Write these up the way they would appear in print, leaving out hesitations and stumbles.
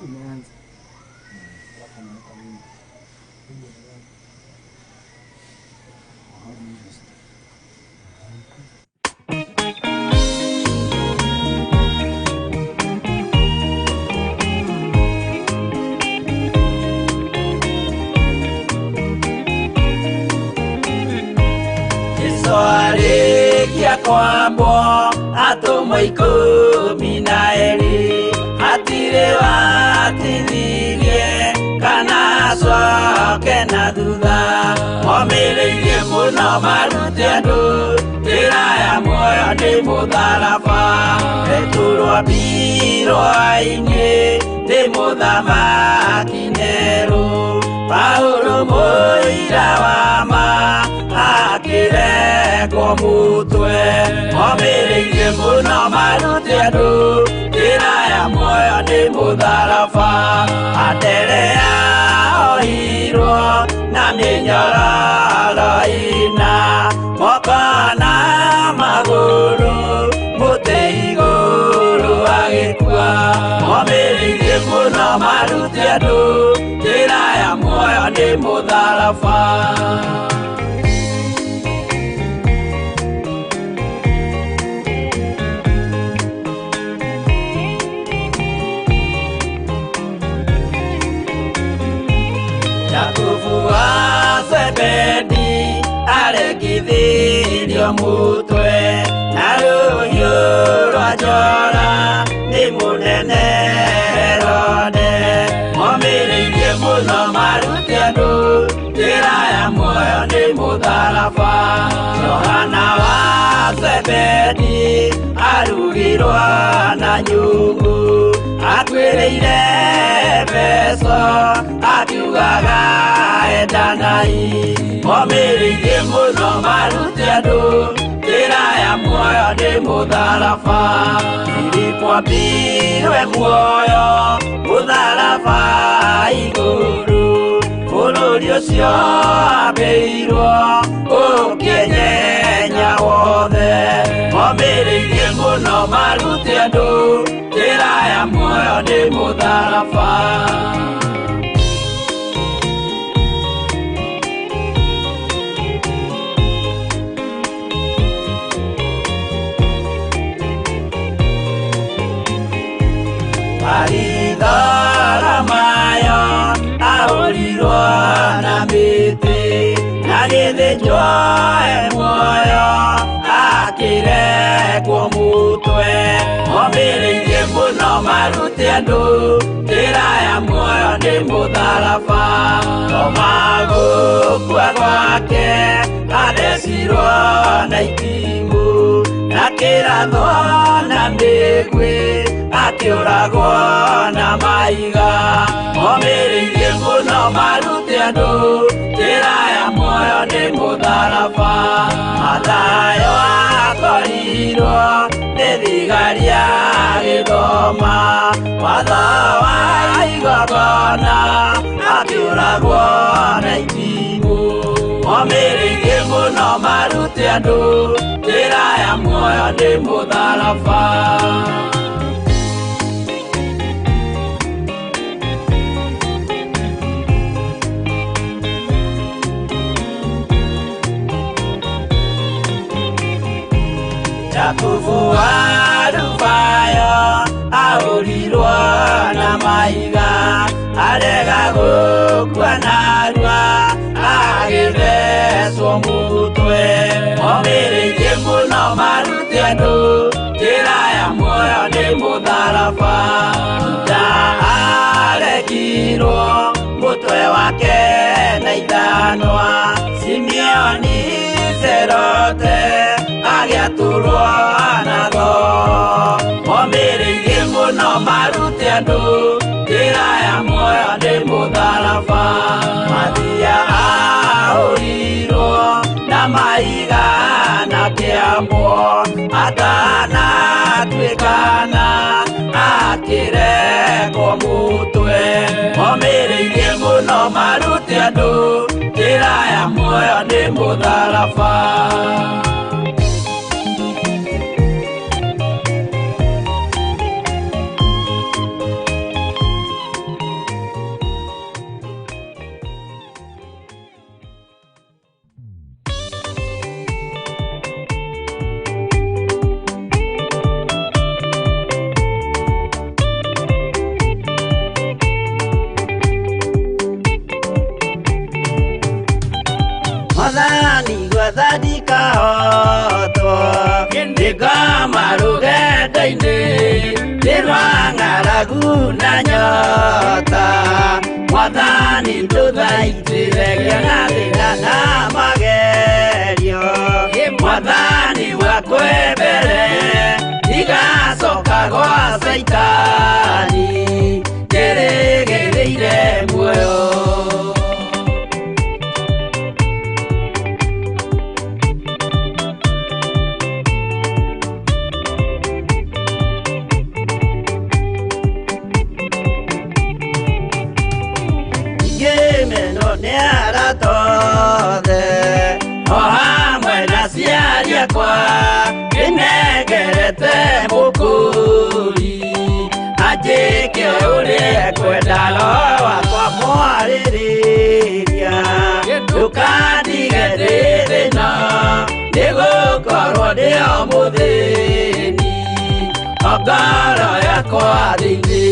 Umeanza. Alafu unaweka wimbo. Wimbo ni gani? Jesu kwambwo atũmwo 12 hatirĩ watithirie kana acoke na thutha momĩrĩirie mũno marute andũ njĩra ya muoyo nĩ mũtharaba Petero ambirwo-inĩ nĩ mũthamaki Nero Paulo mũira wa ma akĩrekwo mũtwe momĩrĩirie mũno marute andũ njĩra ya muoyo nĩ mũtharaba Anderea ohirwo na mĩnyororo ĩna moko na magũrũ mũtĩ igũrũ agĩkua momĩrĩirie mũno marute andũ njĩra ya muoyo nĩ mũtharaba. Jakubu wa Zebedi arekithirio mũtwe na rũhiũ rwa njora nĩ mũnene Herode momĩrĩirie mũno marute andũ njĩra ya muoyo nĩ mũtharaba Johana wa Zebedi arugirwo na nyungu akuĩrĩire Efeso akiugaga endanai momĩrĩirie mũno marute andũ njĩra ya muoyo nĩ mũtharaba Filipo ambirwe muoyo mũtharaba igũrũ bũrũri ũcio ambĩirwo ũkĩnyenya wothe momĩrĩirie mũno marute andũ njĩra ya muoyo nĩ mũtharaba. Baritholomayo ahũrirwo na mĩtĩ agĩthĩnjwo e muoyo akĩrekwo mũtwe momĩrĩirie mũno marute andũ njĩra ya muoyo nĩ mũtharaba Toma gũkua gwake athecirwo na itimũ na kĩrathwo na mĩguĩ akĩũragwo na mahiga momĩrĩirie mũno marute andũ njĩra ya muoyo nĩ mũtharaba Mathayo akorirwo nĩ thigari agĩthoma watho wa igongona akĩũragwo na itimũ momĩrĩirie mũno marute andũ njĩra ya muoyo nĩ mũtharaba. Jakubu wa Alufayo ahũrirwo na mahiga arega gũkua narua agĩthecwo mũtwe momĩrĩirie mũno marute andũ njĩra ya muoyo nĩ mũtharaba Juda arekirwo mũtwe wake na ithanwa Simeoni Zerote agĩatũrwo na thoo momĩrĩirie mũno marute andũ njĩra ya muoyo nĩ mũtharaba Mathia ahũrirwo na mahiga na kĩambwo atanatuĩkana akĩrekwo mũtwe momĩrĩirie mũno marute andũ njĩra ya muoyo nĩ mũtharaba. Mwathani gwetha ndikahotwo Ndĩngoma rũgendo-inĩ Nĩ rwa ng'aragu na nyota Mwathani ndũthaitĩre ngĩona thĩna na magerio Mwathani wakwe mbere ndigacoka gwa Caitani Njĩrĩgĩrĩire muoyo. Ngĩmenwo nĩ arata othe o hamwe na aciari akwa ndĩnengerete mũkũri anjĩke ũrĩa ekwenda roho wakwa mwarĩrĩria ndũkandige ndĩ thĩna nĩgũkorwo ndĩ o mũthĩni o ngoro yakwa thĩinĩ.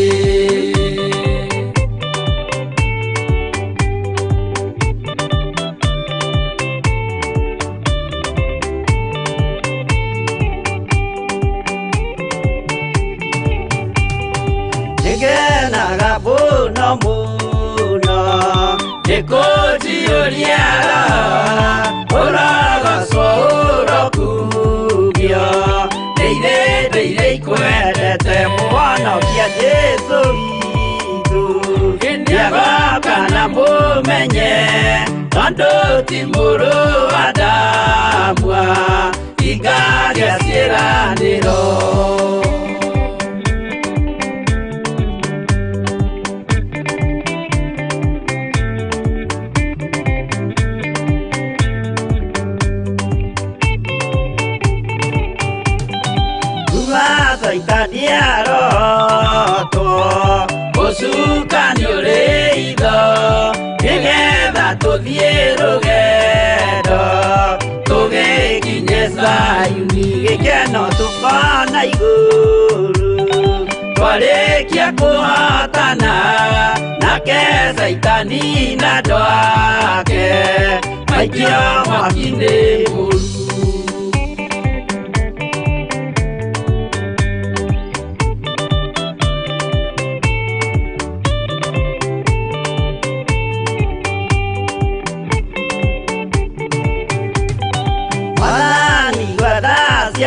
Nĩngenaga mũno mũno nĩkũnjiyũria roho ũrogocwo ũrokugio ndĩire ndĩire ikwendete mũhonokia Jesũ witũ nĩagoka na mũmenye tondũ ti mũrũ wa Adamu ingagĩa ciĩranĩro. Caitani arotwo ũcukani ũrĩ itho nĩgetha tũthiĩ rũgendo tũgĩkinye Zayuni gĩkeno tũkona igũrũ twarĩkia kũhotana nake Caitani na andũ ake maikio mwaki-inĩ mũru. Mwathani gwetha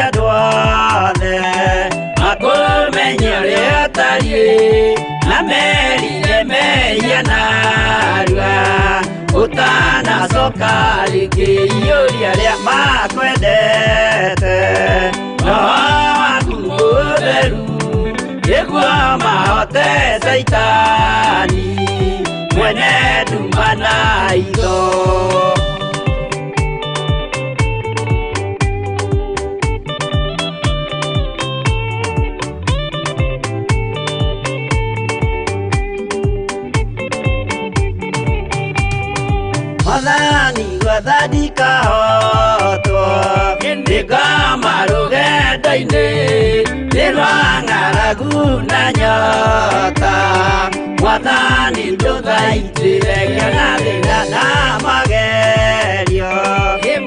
andũ othe makũmenye ũrĩa ũtariĩ na merire mehia narua ũtanacoka rĩngĩ iyũria arĩa makwendete roho waku mũtheru nĩguo mahote Caitani mwene nduma na itho. Mwathani gwetha ndikahotwo ndĩngoma rũgendo-inĩ nĩ rwa ng'aragu na nyota Mwathani ndũthaitĩre ngĩona thĩna na magerio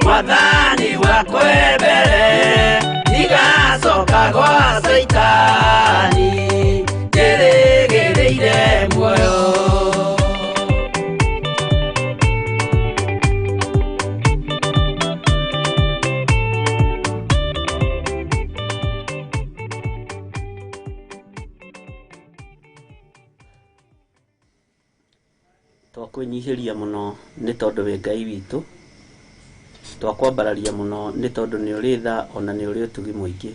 Mwathani wakwe mbere ndigacoka gwa Caitani njĩrĩgĩrĩire muoyo. Twakwĩnyihĩria mũno nĩ tondũ wĩ Ngai witũ, twakwambararia mũno nĩ tondũ nĩ ũrĩ tha ona nĩ ũrĩ ũtugi mũingĩ.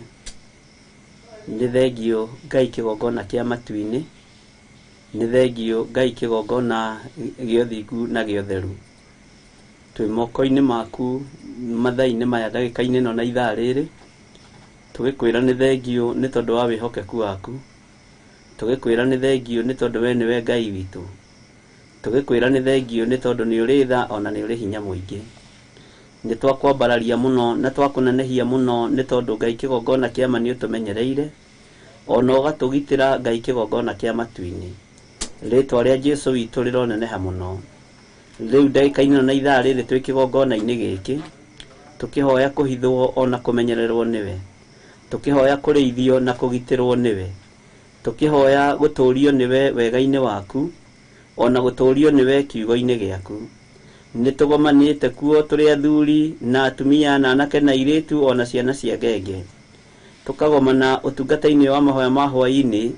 Nĩ thengio Ngai kĩgongona kĩa matu-inĩ, nĩ thengio Ngai kĩgongona gĩa ũthingu na gĩa ũtheru. Twĩ moko-inĩ maku mathaa-inĩ maya ndagĩka-inĩ ĩno na ithaa rĩrĩ, tũgĩkwĩra nĩ thengio nĩ tondũ wa wĩhokeku waku, tũgĩkwĩra nĩ thengio nĩ tondũ we nĩwe Ngai witũ, tũgĩkwĩra nĩ thengio nĩ tondũ nĩ ũrĩ tha ona nĩ ũrĩ hinya mũingĩ. Nĩ twakwambararia mũno na twakũnenehia mũno nĩ tondũ Ngai kĩgongona kĩa ma nĩ ũtũmenyereire ona ũgatũgitĩra Ngai kĩgongona kĩa matu-inĩ. Rĩtwa rĩa Jesũ witũ rĩroneneha mũno. Rĩu ndagĩka-inĩ ĩno na ithaa rĩrĩ twĩ kĩgongona-inĩ gĩkĩ, tũkĩhoya kũhithwo ona kũmenyererwo nĩwe, tũkĩhoya kũrĩithio na kũgitĩrwo nĩwe, tũkĩhoya gũtũũrio nĩwe wega-inĩ waku, ona gũtũũrio nĩwe kiugo-inĩ gĩaku. Nĩ tũgomanĩte kuo tũrĩ athuri na atumia na anake na airĩtu ona ciana cia ngenge, tũkagomana ũtungata-inĩ wa mahoya ma hwaĩ-inĩ,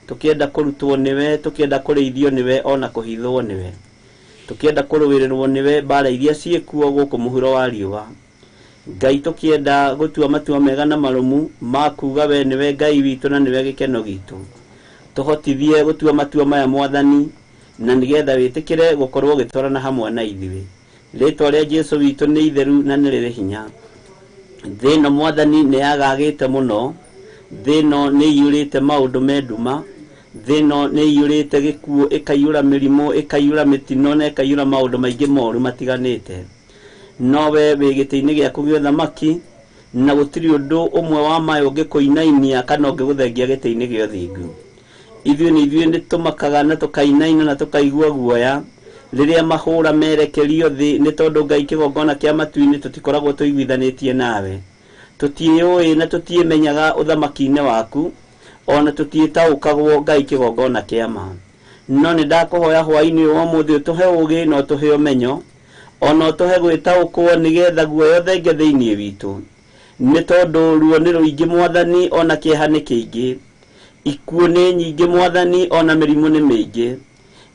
tũkĩenda kũrutwo nĩwe, tũkĩenda kũrĩithio nĩwe ona kũhithwo nĩwe, tũkĩenda kũrũĩrĩrwo nĩwe mbara iria ciĩkuo gũkũ mũhuro wa riũa. Ngai, tũkĩenda gũtua matua mega na marũmu ma kuga we nĩwe Ngai witũ na nĩwe gĩkeno gitũ. Tũhotithie gũtua matua maya Mwathani, na nĩgetha wĩtĩkĩre gũkorwo ũgĩtwarana hamwe na ithuĩ. Rĩtwa rĩa Jesu witũ nĩ itheru na nĩ rĩrĩ hinya. Thĩ ĩno Mwathani nĩ yagagĩte mũno, thĩ ĩno nĩ ĩiyũrĩte maũndũ me nduma, thĩ ĩno nĩ ĩiyũrĩte gĩkuũ, ĩkaiyũra mĩrimũ, ĩkaiyũra mĩtino na ĩkaiyũra maũndũ maingĩ moru matiganĩte. No we wĩ gĩtĩ-inĩ gĩaku gĩa ũthamaki, na gũtirĩ ũndũ ũmwe wa maya ũngĩkũinainia kana ũngĩgũthengia gĩtĩ-inĩ gĩa ũthingu. Ithuĩ nĩ ithuĩ nĩ tũmakaga na tũkainaina na tũkaigua guoya rĩrĩa mahũra merekerio thĩ, nĩ tondũ Ngai kĩgongona kĩa matu-inĩ tũtikoragwo tũiguithanĩtie nawe. Tũtiĩũĩ na tũtiĩmenyaga ũthamaki-inĩ waku, ona tũtiĩtaũkagwo Ngai kĩgongona kĩa ma. No nĩ ndakũhoya hwaĩ-inĩ ũyũ wa ũmũthĩ ũtũhe ũũgĩ na ũtũhe ũmenyo, ona ũtũhe gwĩtaũkwo nĩgetha guoya ũthenge thĩinĩ witũ. Nĩ tondũ ruo nĩ rũingĩ Mwathani, ona kĩeha nĩ kĩingĩ. Ikuũ nĩ nyingĩ Mwathani, ona mĩrimũ nĩ mĩingĩ.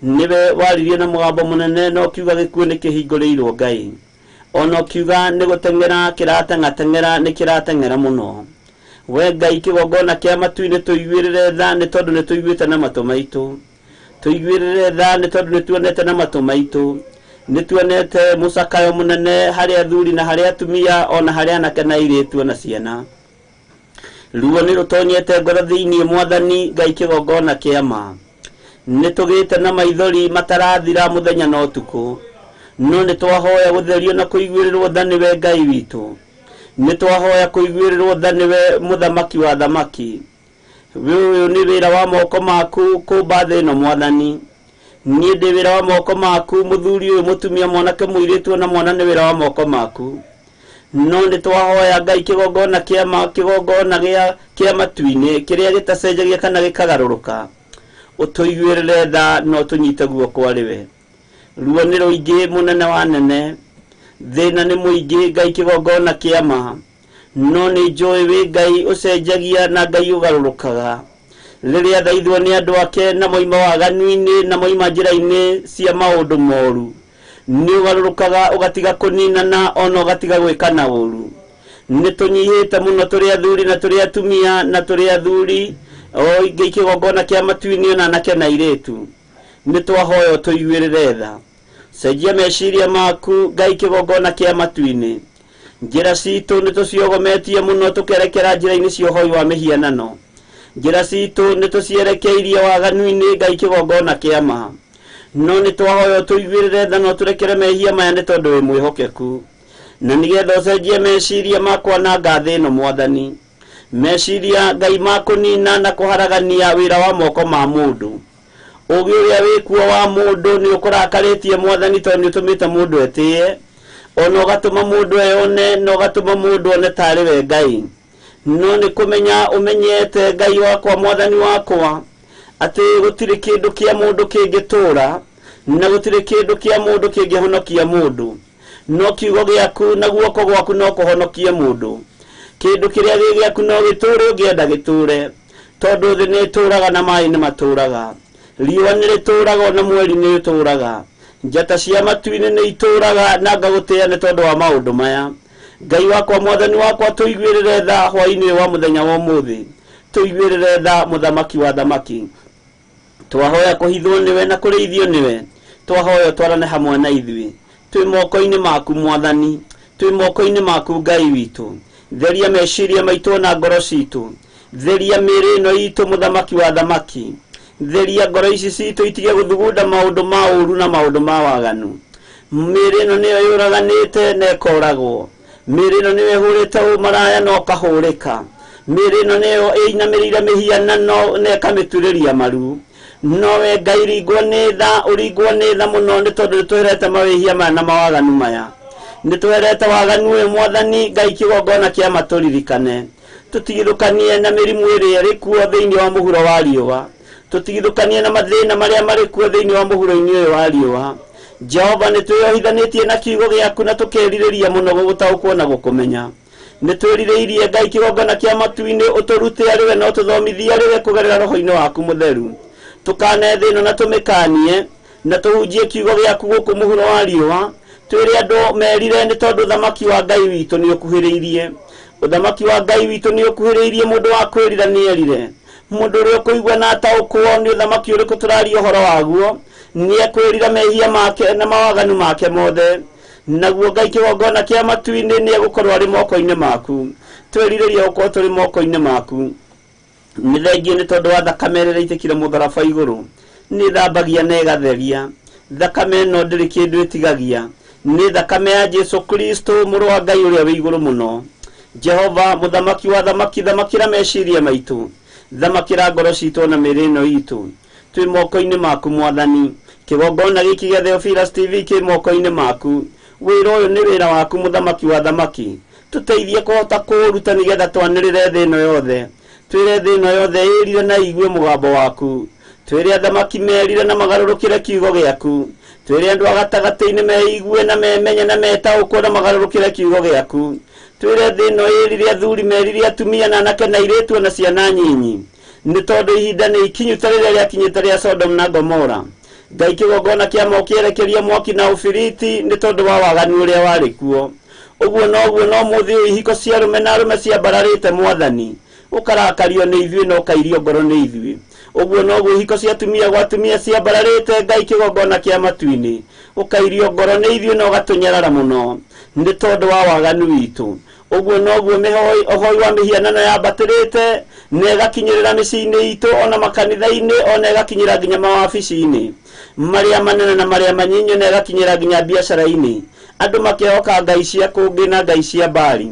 Nĩwe waririe na mũgambo mũnene na ũkiuga gĩkuũ nĩ kĩhingũrĩirwo Ngai. Ona ũkiuga nĩ gũteng'era kĩrateng'ateng'era nĩ kĩrateng'era mũno. We Ngai kĩgongona kĩa matu-inĩ tũiguĩrĩre tha nĩ tondũ nĩ tũiguĩte na matũ maitũ. Tũiguĩrĩre tha nĩ tondũ nĩ tuonete na matũ maitũ. Nĩ tuonete mũcakayo mũnene harĩ athuri na harĩ atumia ona harĩ anake na airĩtu ona ciana. Ruo nĩ rũtonyete ngoro thĩinĩ Mwathani Ngai kĩgongona kĩa ma. Nĩ tũgĩte na maithori matarathira mũthenya na ũtukũ. No nĩ twahoya gũtherio na kũiguĩrĩrwo tha nĩwe Ngai witũ. Nĩ twahoya kũiguĩrĩrwo tha nĩwe mũthamaki wa thamaki. Ũyũ nĩ wĩra wa moko maku kũmba thĩ ĩno Mwathani. Niĩ ndĩ wĩra wa moko maku, mũthuri ũyũ, mũtumia, mwanake, mũirĩtu ona mwana nĩ wĩra wa moko maku. No nĩ twahoya Ngai kĩgongona kĩa ma, kĩgongona gĩa kĩa matu-inĩ kĩrĩa gĩtacenjagia kana gĩkagarũrũka. Ũtũiguĩrĩre tha na ũtũnyite guoko arĩ we. Ruo nĩ rũingĩ mũnene wa nene, thĩna nĩ mũingĩ Ngai kĩgongona kĩa ma. No nĩ njũĩ wĩ Ngai ũcenjagia na Ngai ũgarũrũkaga. Rĩrĩa thaithwo nĩ andũ ake na moima waganu-inĩ na moima njĩra-inĩ cia maũndũ moru, nĩ ũgarũrũkaga ũgatiga kũninana ona ũgatiga gwĩkana ũru. Nĩ tũnyihĩte mũno tũrĩ athuri na tũrĩ atumia na tũrĩ athuri o ingĩ kĩgongona kĩa matu-inĩ ona anake na airĩtu. Nĩ twahoya ũtũiguĩrĩre tha. Cenjia meciria maku Ngai kĩgongona kĩa matu-inĩ. Njĩra citũ nĩ tũciogometie mũno tũkerekera njĩra-inĩ cia ũhoi wa mĩhianano. Njĩra citũ nĩ tũcierekeirie waganu-inĩ Ngai kĩgongona kĩa ma. No nĩ twahoya ũtũiguĩrĩre tha na ũtũrekere mehia maya nĩ tondũ wĩ mwĩhokeku. Na nĩgetha ũcenjie meciria ma kwananga thĩ ĩno Mwathani. Meciria Ngai ma kũnina na kũharagania wĩra wa moko ma mũndũ. Ũũgĩ ũrĩa wĩkuo wa mũndũ nĩ ũkũrakarĩtie Mwathani tondũ nĩ ũtũmĩte mũndũ etĩe, ona ũgatũma mũndũ eyone na ũgatũma mũndũ one tarĩ we Ngai. No nĩ kũmenya ũmenyete Ngai wakwa Mwathani wakwa atĩ gũtirĩ kĩndũ kĩa mũndũ kĩngĩtũũra na gũtirĩ kĩndũ kĩa mũndũ kĩngĩhonokia mũndũ. No kiugo gĩaku na guoko gwaku no kũhonokie mũndũ. Kĩndũ kĩrĩa gĩ gĩaku no gĩtũũre ũngĩenda gĩtũũre, tondũ thĩ nĩ ĩtũũraga na maĩ nĩ matũũraga. Riũa nĩ rĩtũũraga ona mweri nĩ ũtũũraga. Njata cia matu-inĩ nĩ itũũraga na ngagũtĩĩa nĩ tondũ wa maũndũ maya. Ngai wakwa Mwathani wakwa tũiguĩrĩre tha hwaĩ-inĩ ũyũ wa mũthenya wa ũmũthĩ. Tũiguĩrĩre tha mũthamaki wa thamaki. Twahoya kũhithwo nĩwe na kũrĩithio nĩwe. Twahoya ũtwarane hamwe na ithuĩ. Twĩ moko-inĩ maku Mwathani, twĩ moko-inĩ maku Ngai witũ. Theria meciria maitũ na ngoro citũ. Theria mĩĩrĩ ĩno itũ mũthamaki wa thamaki. Theria ngoro ici citũ itige gũthugunda maũndũ ma ũũru na maũndũ ma waganu. Mĩĩrĩ ĩno nĩyo yũraganĩte na ĩkoragwo. Mĩĩrĩ ĩno nĩyo ĩhũrĩte ũmaraya na ũkahũrĩka. Mĩĩrĩ ĩno nĩyo ĩinamĩrĩire mĩhianano na ĩkamĩturĩria maru. Nowe Ngai ringwo nĩ tha, ũringwo nĩ tha mũno nĩ tondũ nĩ twĩrete mawĩhia maya na mawaganu maya. Nĩ twĩrete waganu ũyũ Mwathani Ngai kĩgongona kĩa matũririkane. Tũtigithũkanie na mĩrimũ ĩrĩa ĩrĩ kuo thĩinĩ wa mũhuro wa riũa. Tũtigithũkanie na mathĩna marĩa marĩ kuo thĩinĩ wa mũhuro-inĩ ũyũ wa riũa. Jehova nĩ twĩyohithanĩtie na kiugo gĩaku na tũkerirĩria mũno gũgũtaũkwo na gũkũmenya. Nĩ twĩrirĩirie Ngai kĩgongona kĩa matu-inĩ ũtũrute arĩ we na ũtũthomithie arĩ we kũgerera roho-inĩ waku mũtheru. Tũkane thĩ ĩno na tũmĩkanie na tũhunjie kiugo gĩaku gũkũ mũhuro wa riũa. Twĩre andũ merire nĩ tondũ ũthamaki wa Ngai witũ nĩ ũkuhĩrĩirie. Ũthamaki wa Ngai witũ nĩ ũkuhĩrĩirie, mũndũ wa kwĩrira nĩ erire. Mũndũ ũrĩa ũkũigua na ataũkwo nĩ ũthamaki ũrĩkũ tũraria ũhoro waguo nĩ ekwĩrira mehia make na mawaganu make mothe. Naguo Ngai kĩgongona kĩa matu-inĩ nĩ egũkorwo arĩ moko-inĩ maku. Twĩrirĩria gũkorwo tũrĩ moko-inĩ maku. Nĩ thengiũ nĩ tondũ wa thakame ĩrĩa ĩitĩkire mũtharaba igũrũ. Nĩ thambagia na ĩgatheria. Thakame ĩno ndĩrĩ kĩndũ ĩtigagia. Nĩ thakame ya Jesu Kristo mũrũ wa Ngai ũrĩa wĩ igũrũ mũno. Jehova mũthamaki wa thamaki, thamakĩra meciria maitũ, thamakĩra ngoro citũ na mĩĩrĩ ĩno itũ. Twĩ moko-inĩ maku Mwathani. Kĩgongona gĩkĩ gĩa Theophilus TV kĩ moko-inĩ maku. Wĩra ũyũ nĩ wĩra waku mũthamaki wa thamaki. Tũteithie kũhota kũũruta nĩgetha twanĩrĩre thĩ ĩno yothe. Twĩre thĩ ĩno yothe ĩrire na igue mũgambo waku. Twĩre athamaki merire na magarũrũkĩre kiugo gĩaku. Twĩre andũ a gatagatĩ-inĩ meigue na memenye na metaũkwo na magarũrũkĩre kiugo gĩaku. Twĩre thĩ ĩno ĩrire athuri merire atumia na anake na airĩtu na ciana nyinyi. Nĩ tondũ ihinda nĩ ikinyu ta rĩrĩa rĩakinyĩte rĩa Sodom na Gomora. Ngai kĩgongona kĩa mokĩerekeria mwaki na ũbiriti nĩ tondũ wa waganu ũrĩa warĩ kuo. Ũguo noguo no mũthĩ ũyũ ihiko cia arũme na arũme ciambararĩte Mwathani. Ũkarakario nĩ ithuĩ na ũkairio ngoro nĩ ithuĩ. Ũguo noguo ihiko cia atumia gwa atumia ciambararĩte Ngai kĩgongona kĩa matu-inĩ. Ũkairio ngoro nĩ ithuĩ na ũgatũnyarara mũno nĩ tondũ wa waganu witũ. Ũguo noguo ũhoi wa mĩhianano yambatĩrĩte na ĩgakinyĩrĩra mĩciĩ-inĩ itũ ona makanitha-inĩ ona ĩgakinyĩra nginya mawabici-inĩ marĩa manene na marĩa manyinyi na ĩgakinyĩra nginya biacara-inĩ. Andũ makehoka ngai cia kũngĩ na ngai cia mbari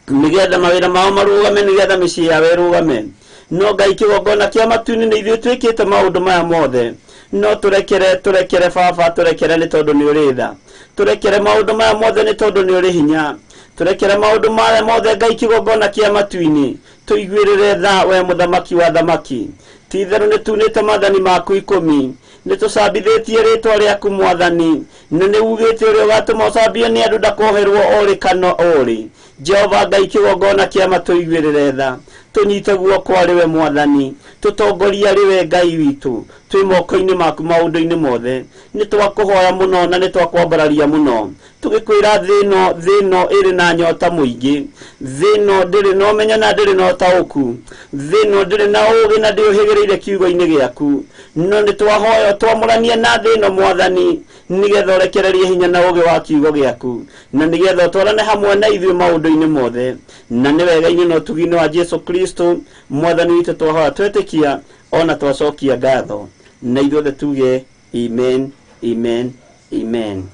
nĩgetha mawĩra mao marũgame, nĩgetha mĩciĩ yao ĩrũgame. No Ngai kĩgongona kĩa matu-inĩ nĩ ithuĩ twĩkĩte maũndũ maya mothe. No tũrekere, tũrekere Baba, tũrekere nĩ tondũ nĩ ũrĩ tha. Tũrekere maũndũ maya mothe nĩ tondũ nĩ ũrĩ hinya. Tũrekere maũndũ maya mothe Ngai kĩgongona kĩa matu-inĩ. Tũiguĩrĩre tha we mũthamaki wa thamaki. Ti itherũ nĩ tunĩte maathani maku 10. Nĩ tũcambithĩtie rĩtwa rĩaku Mwathani, na nĩ ugĩte ũrĩa ũgatũma ũcambio nĩ andũ ndakoherwo orĩ kana orĩ. Jehova Ngai kĩgongona kĩa matũiguĩrĩre tha. Tũnyite guoko arĩ we Mwathani, tũtongorie arĩ we Ngai witũ. Twĩ moko-inĩ maku maũndũ-inĩ mothe. Nĩ twakũhoya mũno na nĩ twakwambararia mũno. Tũgĩkwĩra thĩ ĩno ĩrĩ na nyota mũingĩ. Thĩ ĩno ndĩrĩ na ũmenyo na ndĩrĩ na ũtaũku. Thĩ ĩno ndĩrĩ na ũũgĩ na ndĩũhĩgĩrĩire kiugo-inĩ gĩaku. No nĩ twahoya twamũranie na thĩ ĩno Mwathani, nĩgetha ũrekererie hinya na ũũgĩ wa kiugo gĩaku, na nĩgetha ũtwarane hamwe na ithuĩ maũndũ-inĩ mothe. Na nĩ wega-inĩ na ũtugi-inĩ wa Jesu Kristo Mwathani witũ twahoya twetĩkia ona twacokia ngatho. Na ithuothe tuge amen, amen, amen.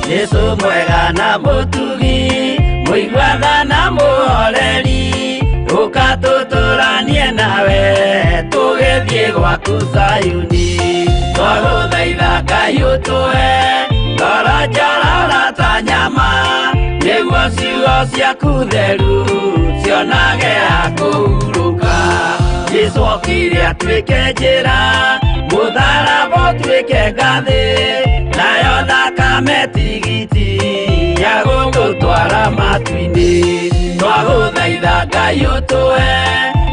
Jesu mwega na mũtugi, mũiguatha na mũhoreri, ũka tũtũranie nawe tũgĩthiĩ gwaku Zayuni. Twagũthaitha Ngai ũtũhe ngoro njororo ta nyama, nĩguo ciugo ciaku theru cionage ha kũhurũka. Jesu okire atuĩke njĩra, mũtharaba ũtuĩke ngathĩ, nayo thakame tigiti ya gũtũtwara matu-inĩ. Twagũthaitha Ngai ũtũhe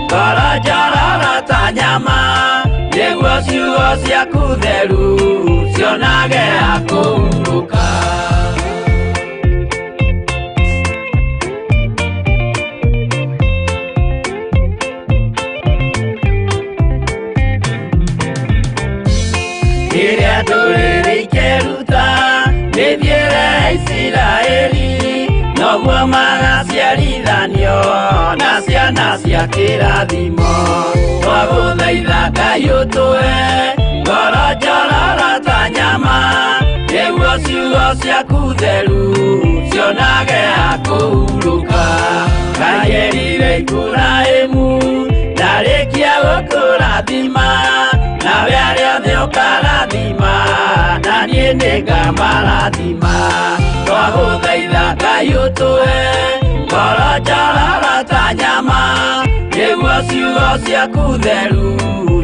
ngoro njororo ta nyama, nĩguo ciugo ciaku theru cionage ha kũhurũka. Rĩrĩa ndũrĩrĩ ikeruta mĩthiĩre ya Isiraeli, noguo magaciarithanio na ciana cia kĩrathimo. Twagũthaitha Ngai ũtũhe ngoro Ngoro njororo ta nyama nĩguo ciugo ciaku theru cionage ha kũhurũka. Ngai erire Iburahĩmu ndarĩkia gũkũrathima nawe arĩa othe ũkarathima na niĩ nĩngamarathima. Twagũthaitha Ngai ũtũhe ngoro njororo ta nyama nĩguo ciugo ciaku theru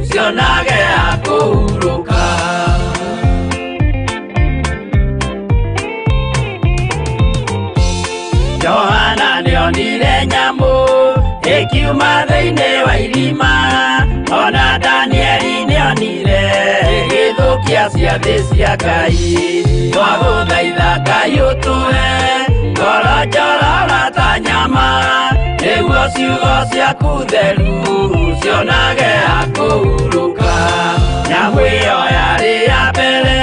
cionage ha kũhurũka. Johana nĩonire nyamũ ĩkiuma thĩinĩ wa irima ona Danieli nĩonire ĩgĩthũkia ciathĩ cia Ngai. Twagũthaitha Ngai ũtũhe ngoro njororo ta nyama nĩguo ciugo ciaku theru cionage ha kũhurũka. Nyamũ ĩyo yarĩ ya mbere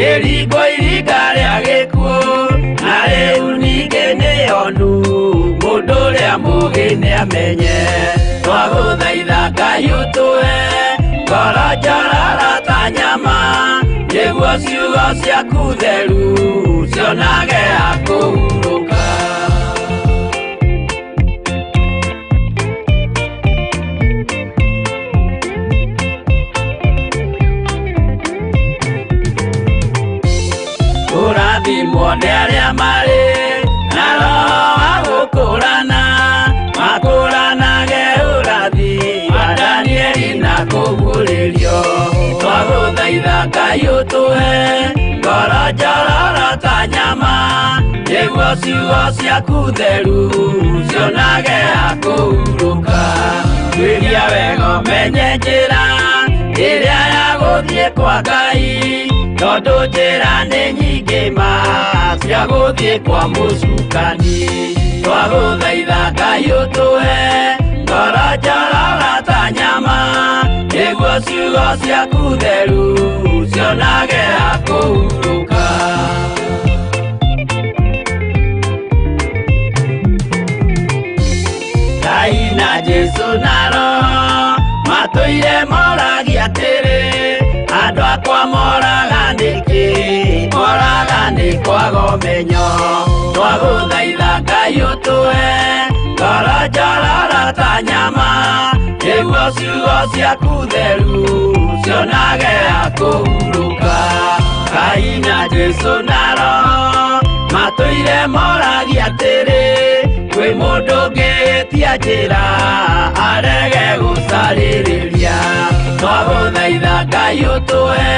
ĩringwo iringa rĩa gĩkuũ na rĩu ningĩ nĩyonu mũndũ ũrĩa mũũgĩ nĩamenye. Twagũthaitha Ngai ũtũhe ngoro njororo ta nyama nĩguo ciugo ciaku theru cionage ha kũhurũka. Kũrathimwo nĩ arĩa marĩ na roho wa gũkũrana makũranage ũrathi wa Danieli na kũguũrĩrio. Twagũthaitha Ngai ũtũhe ngoro njororo ta nyama nĩguo ciugo ciaku theru cionage ha kũhurũka. Tuĩria wega ũmenye njĩra ĩrĩa ya gũthiĩ kwa Ngai tondũ njĩra nĩ nyingĩ ma cia gũthiĩ kwa mũcukani. Twagũthaitha Ngai ũtũhe ngoro njororo ta nyama nĩguo ciugo ciaku theru cionage ha kũhurũka. Ngai na Jesũ na Roho matũire moragia atĩrĩ andũ akwa moraga nĩkĩ moraga nĩ kwaga ũmenyo. Twagũthaitha Ngai ũtũhe ngoro njororo ta nyama nĩguo ciugo ciaku theru cionage ha kũhurũka. Ngai na Jesũ na Roho matũire moragia atĩrĩ kwĩ mũndũ ũngĩtia njĩra arege gũcarĩrĩria. Twagũthaitha Ngai ũtũhe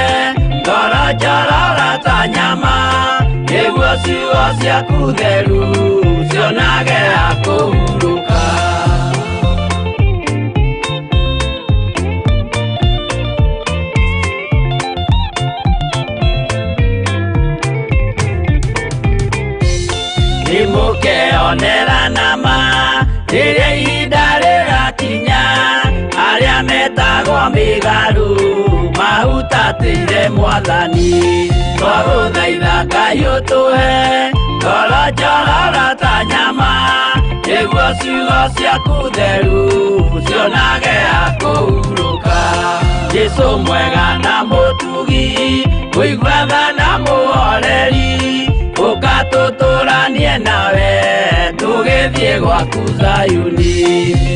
ngoro njororo ta nyama nĩguo ciugo ciaku theru cionage ha kũhurũka. Nĩmũkeonera nama rĩrĩa ihinda rĩgakinya arĩa metagwo mĩgarũ mahutatĩire Mwathani. Twagũthaitha Ngai ũtũhe ngoro njororo ta nyama nĩguo ciugo ciaku theru cionage ha kũhurũka. Jesũ mwega na mũtugi mũigua tha na mũhoreri ũka tũtũranie nawe tũgĩthiĩ gwaku Zayuni.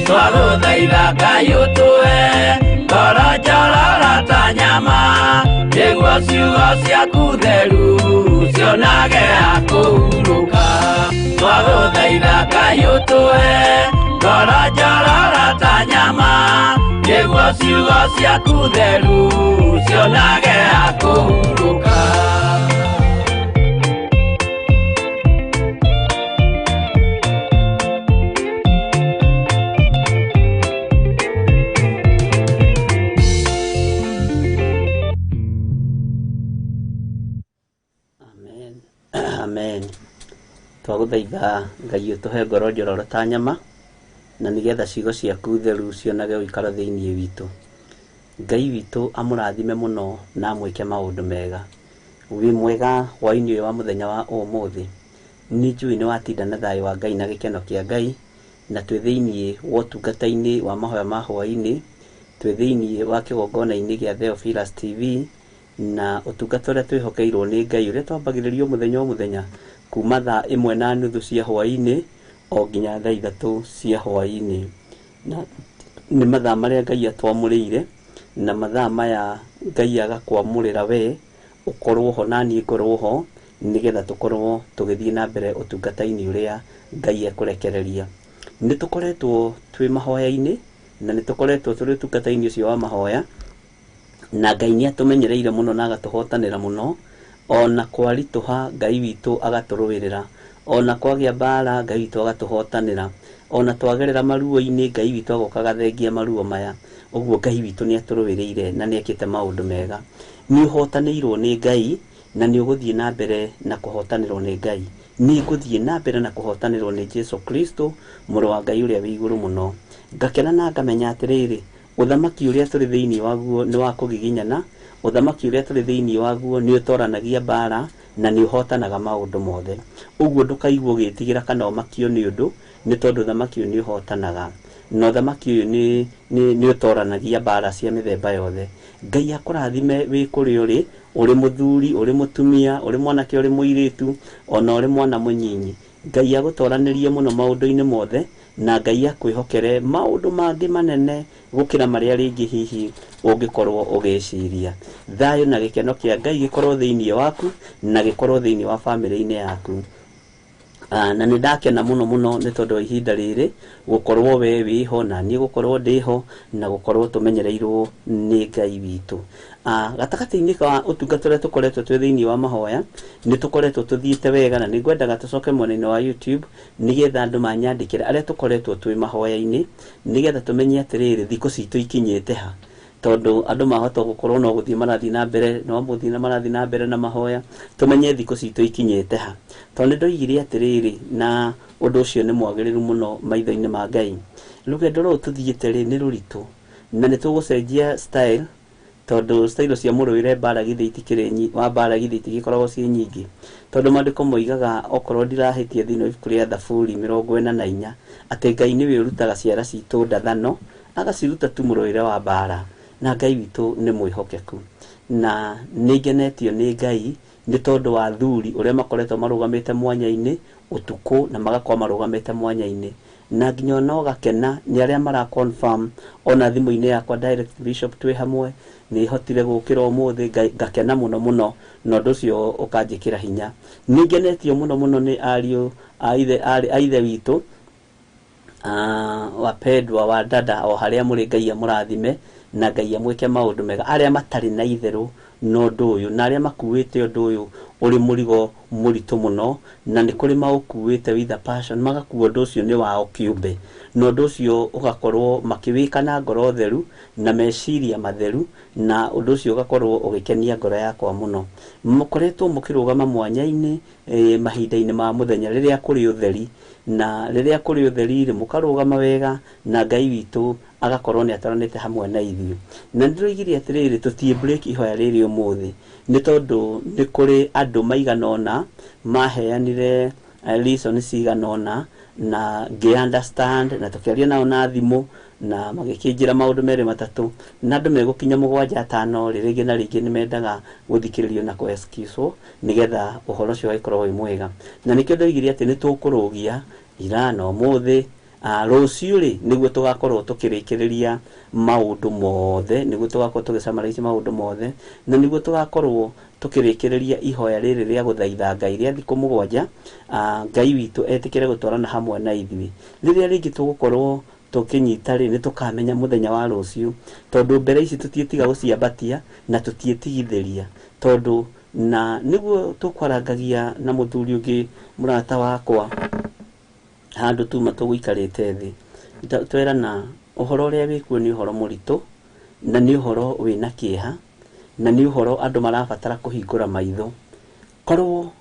Twagũthaitha Ngai ũtũhe ngoro njororo ta nyama nĩguo ciugo ciaku theru cionage ha kũhurũka. Twagũthaitha Ngai ũtũhe ngoro njororo ta nyama nĩguo ciugo ciaku theru cionage ha kũhurũka. Amen. Twagũthaitha Ngai ũtũhe ngoro njororo ta nyama na nĩgetha ciugo ciaku theru cionage ũikaro thĩinĩ witũ. Ngai witũ amũrathime mũno na amwĩke maũndũ mega. Wĩ mwega hwaĩ-inĩ ũyũ wa mũthenya wa ũmũthĩ. Nĩ njũĩ nĩ watinda na thayũ wa Ngai na gĩkeno kĩa Ngai na twĩ thĩinĩ wa ũtungata-inĩ wa mahoya ma hwaĩ-inĩ Twĩ thĩinĩ wa kĩgongona-inĩ gĩa Theophilus TV na ũtungata ũrĩa twĩhokeirwo nĩ Ngai ũrĩa twambagĩrĩrio mũthenya o mũthenya kuma thaa 1:30 cia hwaĩ-inĩ o nginya thaa 3 cia hwaĩ-inĩ. Na nĩ mathaa marĩa Ngai atwamũrĩire, na mathaa maya Ngai agakwamũrĩra we ũkorwo ho na niĩ ngorwo ho, nĩgetha tũkorwo tũgĩthiĩ na mbere ũtungata-inĩ ũrĩa Ngai ekũrekereria. Nĩ tũkoretwo twĩ mahoya-inĩ, na nĩ tũkoretwo tũrĩ ũtungata-inĩ ũcio wa mahoya, na Ngai nĩ atũmenyereire mũno na agatũhotanĩra mũno. Ona kwaritũha Ngai witũ agatũrũĩrĩra, ona kwagĩa mbara Ngai witũ agatũhotanĩra, ona twagerera maruo-inĩ Ngai witũ agoka agathengia maruo maya. Ũguo Ngai witũ nĩ atũrũĩrĩire na nĩ ekĩte maũndũ mega. Nĩ ũhotanĩirwo nĩ Ngai na nĩ ũgũthiĩ na mbere na kũhotanĩrwo nĩ Ngai. Nĩ ngũthiĩ na mbere na kũhotanĩrwo nĩ Jesu Kristo, mũrũ wa Ngai ũrĩa wĩ igũrũ mũno. Ngakena na ngamenya atĩrĩrĩ, ũthamaki ũrĩa tũrĩ thĩinĩ waguo nĩ wa kũgiginyana, ũthamaki ũrĩa tũrĩ thĩinĩ waguo nĩ ũtoranagia mbara na nĩ ũhotanaga maũndũ mothe. Ũguo ndũkaigua ũgĩtigĩra kana ũmakio nĩ ũndũ, nĩ tondũ ũthamaki ũyũ nĩ ũhotanaga, na ũthamaki ũyũ nĩ ũtoranagia mbara cia mĩthemba yothe. Ngai akũrathime wĩ kũrĩa ũrĩ, ũrĩ mũthuri, ũrĩ mũtumia, ũrĩ mwanake, ũrĩ mũirĩtu, ona ũrĩ mwana mũnyinyi. Ngai agũtoranĩrie mũno maũndũ-inĩ mothe, na Ngai akwĩhokere maũndũ mangĩ manene gũkĩra marĩa rĩngĩ hihi ũngĩkorwo ũgĩciria. Thayũ na gĩkeno kĩa Ngai gĩkorwo thĩinĩ waku na gĩkorwo thĩinĩ wa bamĩrĩ-inĩ yaku. Na nĩ ndakena mũno mũno nĩ tondũ wa ihinda rĩrĩ gũkorwo we wĩho na niĩ gũkorwo ndĩho na gũkorwo tũmenyereirwo nĩ Ngai witũ. Gatagatĩ-inĩ ka ũtungata ũrĩa tũkoretwo twĩ thĩinĩ wa mahoya, nĩ tũkoretwo tũthiĩte wega, na nĩ ngwendaga tũcoke mwena-inĩ wa YouTube nĩgetha andũ manyandĩkĩre arĩa tũkoretwo twĩ mahoya-inĩ, nĩgetha tũmenye atĩrĩrĩ thikũ citũ ikinyĩte ha. Tondũ andũ mahota gũkorwo no gũthiĩ marathiĩ na mbere, no gũthiĩ na marathiĩ na mbere na mahoya, tũmenye thikũ citũ ikinyĩte ha. Tondũ nĩ ndoigire atĩrĩrĩ, na ũndũ ũcio nĩ mwagĩrĩru mũno maitho-inĩ ma Ngai. Rũgendo rũrũ tũthiĩte rĩ nĩ rũritũ, na nĩ tũgũcenjia style, tondũ style cia mũrũĩre mbara githĩ itikĩrĩ wa mbara githĩ itigĩkoragwo ciĩ nyingĩ. Tondũ maandĩko moigaga okorwo ndirahĩtia thĩinĩ wa ibuku rĩa Thaburi 44 atĩ Ngai nĩwe ũrutaga ciara citũ ndathano, agaciruta tu mũrũĩre wa mbara, na Ngai witũ nĩ mwĩhokeku. Na nĩ ngenetio nĩ Ngai nĩ tondũ wa athuri ũrĩa makoretwo marũgamĩte mwanya-inĩ ũtukũ na magakorwo marũgamĩte mwanya-inĩ, na nginya ona ũgakena nĩ arĩa mara confirm ona thimũ-inĩ yakwa direct Bishop twĩ hamwe, nĩ hotire gũkĩra ũmũthĩ, ngakena mũno mũno, na ũndũ ũcio ũkanjĩkĩra hinya. Nĩ ngenetio mũno mũno nĩ ariũ a ithe, arĩ a ithe witũ, wapendwa wa dada, o harĩa mũrĩ Ngai amũrathime na Ngai amwĩke maũndũ mega. Arĩa matarĩ na itherũ na ũndũ ũyũ, na arĩa makuĩte ũndũ ũyũ ũrĩ mũrigo mũritũ mũno, na nĩ kũrĩ maũkuĩte with a passion, magakua ũndũ ũcio nĩ wao kĩũmbe, na ũndũ ũcio ũgakorwo makĩwĩka na ngoro theru na meciria matheru, na ũndũ ũcio ũgakorwo ũgĩkenia ngoro yakwa mũno. Mũkoretwo mũkĩrũgama mwanya-inĩ, mahinda-inĩ ma mũthenya rĩrĩa kũrĩ ũtheri, na rĩrĩa kũrĩ ũtheri rĩ mũkarũgama wega, na Ngai witũ agakorwo nĩ ataranĩte hamwe na ithuĩ. Na nĩndĩroigire atĩrĩrĩ, tũtiĩ break ihoya rĩrĩ ũmũthĩ, nĩ tondũ nĩ kũrĩ andũ maigana ũna maheanire reason cigana ũna, na ngĩ understand, na tũkĩaria nao na thimũ, na magĩkĩnjĩra maũndũ merĩ matatũ, na andũ megũkinya 7 5 rĩ, rĩngĩ na rĩngĩ nĩ mendaga gũthikĩrĩrio na kũ excuse nĩgetha ũhoro ũcio ũgagĩkorwo wĩ mwega. Na nĩkĩo ndoigire atĩ nĩ tũkũrũgia ira na ũmũthĩ, rũciũ rĩ nĩguo tũgakorwo tũkĩrĩkĩrĩria maũndũ mothe, nĩguo tũgakorwo tũgĩsummarize maũndũ mothe, na nĩguo tũgakorwo tũkĩrĩkĩrĩria ihoya rĩrĩ rĩa gũthaitha Ngai rĩa thikũ 7, Ngai witũ etĩkĩre gũtwarana hamwe na ithuĩ. Rĩrĩa rĩngĩ tũgũkorwo tũkĩnyita rĩ, nĩ tũkamenya mũthenya wa rũciũ, tondũ mbere ici tũtiĩtiga gũciambatia na tũtiĩtigithĩria, tondũ na nĩguo tũkwarangagia na mũthuri ũngĩ mũrata wakwa handũ tuma tũgũikarĩte thĩ, twerana ũhoro ũrĩa wĩkuo nĩ ũhoro mũritũ, na nĩ ũhoro wĩna kĩeha, na nĩ ũhoro andũ marabatara kũhingũra maitho. Korwo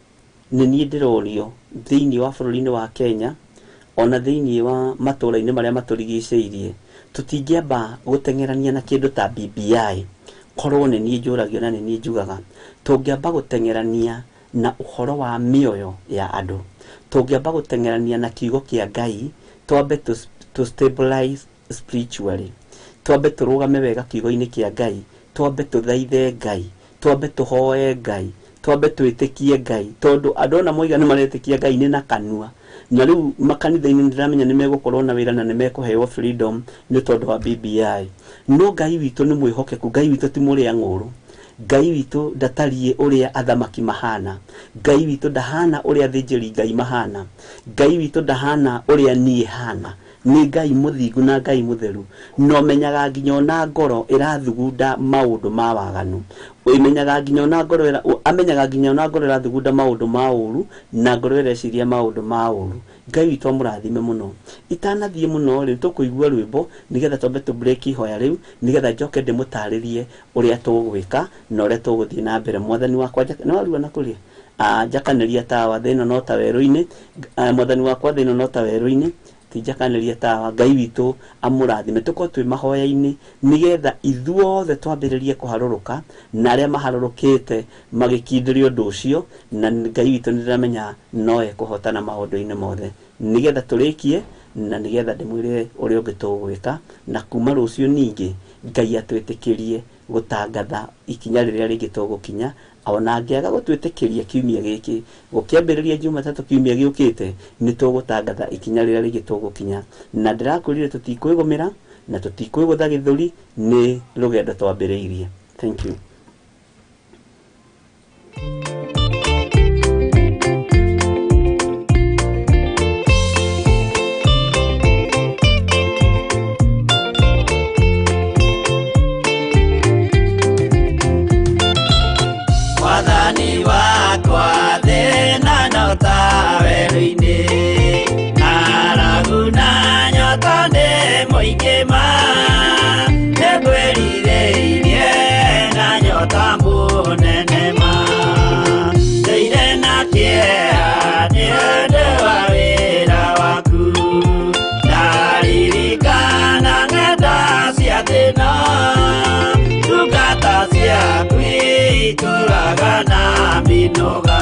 nĩ niĩ ndĩrorio thĩinĩ wa bũrũri-inĩ wa Kenya, ona thĩinĩ wa matũũra-inĩ marĩa matũrigicĩirie, tũtingĩamba gũteng'erania na kĩndũ ta BBI. Korwo nĩ niĩ njũragio na nĩ niĩ njugaga, tũngĩamba gũteng'erania na ũhoro wa mĩoyo ya andũ, tũngĩamba gũteng'erania na kiugo kĩa Ngai, twambe to stabilize spiritually. Twambe tũrũgame wega kiugo-inĩ kĩa Ngai, twambe tũthaithe Ngai, twambe tũhoe Ngai, twambe twĩtĩkie Ngai, tondũ andũ ona moiga nĩ maretĩkia Ngai nĩ na kanua. Na rĩu makanitha-inĩ nĩndĩramenya nĩ megũkorwo na wĩra na nĩ mekũheo freedom nĩ tondũ wa BBI. No Ngai witũ nĩ mwĩhokeku, Ngai witũ ti mũrĩa ng'ũrũ. Ngai witũ ndatariĩ ũrĩa athamaki mahana. Ngai witũ ndahana ũrĩa athĩnjĩri Ngai mahana. Ngai witũ ndahana ũrĩa niĩ hana. Nĩ Ngai mũthingu na Ngai mũtheru. No menyaga nginya ona ngoro ĩrathugunda maũndũ ma waganu. Ĩmenyaga nginya ona ngoro amenyaga nginya ona ngoro ĩrathugunda maũndũ ma ũru na ngoro ĩreciria maũndũ ma ũru. Ngai witũ amũrathime mũno. Itanathiĩ mũno rĩ, tũkũigua rwĩmbo nĩgetha twambe tũ break ihoya rĩu, nĩgetha njoke ndĩmũtarĩrie ũrĩa tũgwĩka na ũrĩa tũgũthiĩ na mbere. Mwathani wakwa nĩ warua na kũrĩa? Njakanĩria tawa thĩ ĩno no ta werũ-inĩ. Mwathani wakwa thĩ ĩno no ta werũ-inĩ. Ti njakanĩria tawa. Ngai witũ amũrathime. Tũkorwo twĩ mahoya-inĩ nĩgetha ithuothe twambĩrĩrie kũharũrũka na arĩa maharũrũkĩte magĩkindĩria ũndũ ũcio, na Ngai witũ nĩndĩramenya no ekũhotana maũndũ-inĩ mothe, nĩgetha tũrĩkie na nĩgetha ndĩmwĩre ũrĩa ũngĩ tũgwĩka, na kuma rũciũ ningĩ Ngai atwĩtĩkĩrie gũtangatha ikinya rĩrĩa rĩngĩ tũgũkinya. Ona angĩaga gũtwĩtĩkĩria kiumia gĩkĩ, gũkĩambĩrĩria Jumatatũ kiumia gĩũkĩte, nĩ tũgũtangatha ikinya rĩrĩa rĩngĩ tũgũkinya. Na ndĩrakwĩrire tũtikwĩgũmĩra na tũtikwĩgũtha gĩthũri, nĩ rũgendo twambĩrĩirie. Thank you. Mwathani wakwa thĩna no ta werũ-inĩ, ng'aragu na nyota nĩ mũingĩ ma, nĩngwĩrirĩirie na nyota mũnene ma. Ndũire na kĩeha nĩ ũndũ wa wĩra waku, ndaririkana ng'enda cia thĩna, ndungata ciaku itũraga na mĩnoga.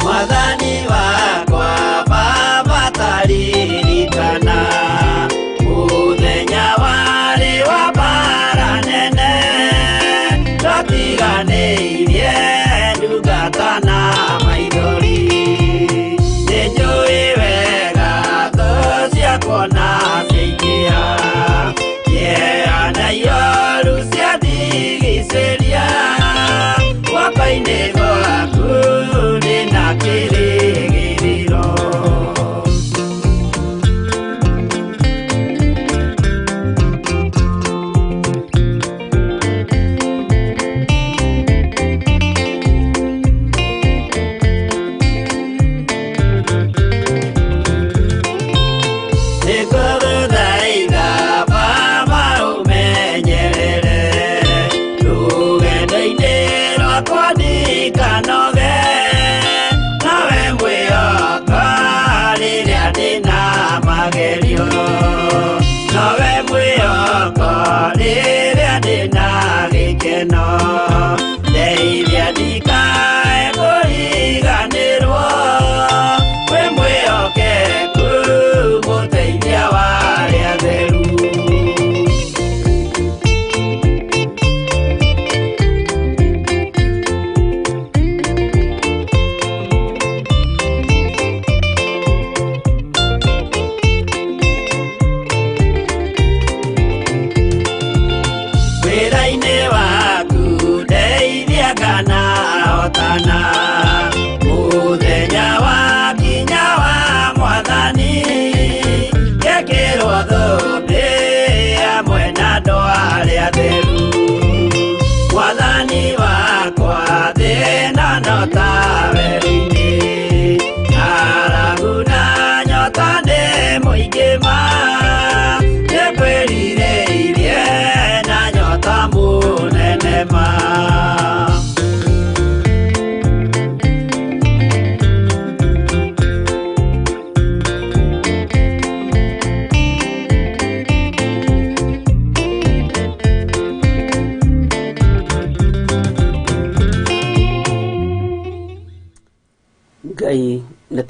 Mwathani wakwa Baba taririkana mũthenya warĩ wa mbara nene, twatiganĩirie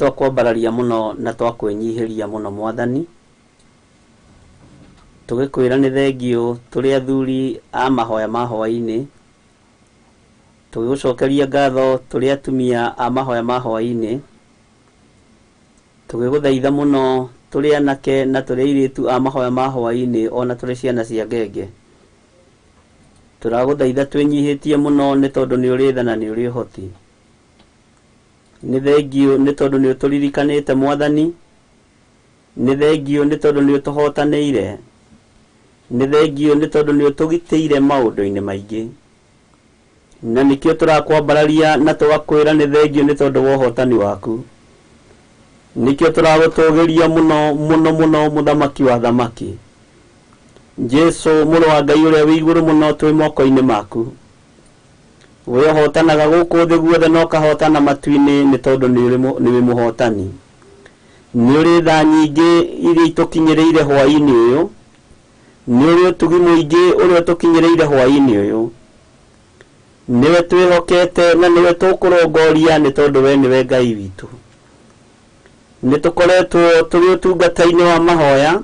Nĩ twakwambararia mũno na twakwĩnyihĩria mũno mwathani, tũgĩkwĩra nĩ thengiũ tũrĩ athuri a mahoya ma hwaĩ-inĩ, tũgĩgũcokeria ngatho tũrĩ atumia a mahoya ma hwaĩ-inĩ, tũgĩgũthaitha mũno tũrĩ anake na tũrĩ airĩtu a mahoya ma hwaĩ-inĩ ona tũrĩ ciana cia ngenge. Tũragũthaitha twĩnyihĩtie mũno nĩ tondũ nĩ ũrĩ tha na nĩ ũrĩ ũhoti. Nĩ thengiũ nĩ tondũ nĩ ũtũririkanĩte mwathani, nĩ thengiũ nĩ tondũ nĩ ũtũhotanĩire, nĩ thengiũ nĩ tondũ nĩ ũtũgitĩire maũndũ-inĩ maingĩ. Na nĩkĩo tũrakwambararia na tũgakwĩra nĩ thengiũ nĩ tondũ wa ũhotani waku. Nĩkĩo tũragũtũgĩria mũno mũno mũno mũthamaki wa thamaki. Jesu mũrũ wa Ngai ũrĩa wĩ igũrũ mũno twĩ moko-inĩ maku. We ũhotanaga gũkũ thĩ guothe na ũkahotana matu-inĩ nĩ tondũ nĩ wĩ mũhotani. Nĩ ũrĩ tha nyingĩ iria itũkinyĩrĩire hwaĩ-inĩ ũyũ, nĩ ũrĩ ũtugi mũingĩ ũrĩa ũtũkinyĩrĩire hwaĩ-inĩ ũyũ. Nĩwe twĩhokete na nĩwe tũkũrongoria nĩ tondũ we nĩwe Ngai witũ. Nĩ tũkoretwo tũrĩ ũtungata-inĩ wa mahoya,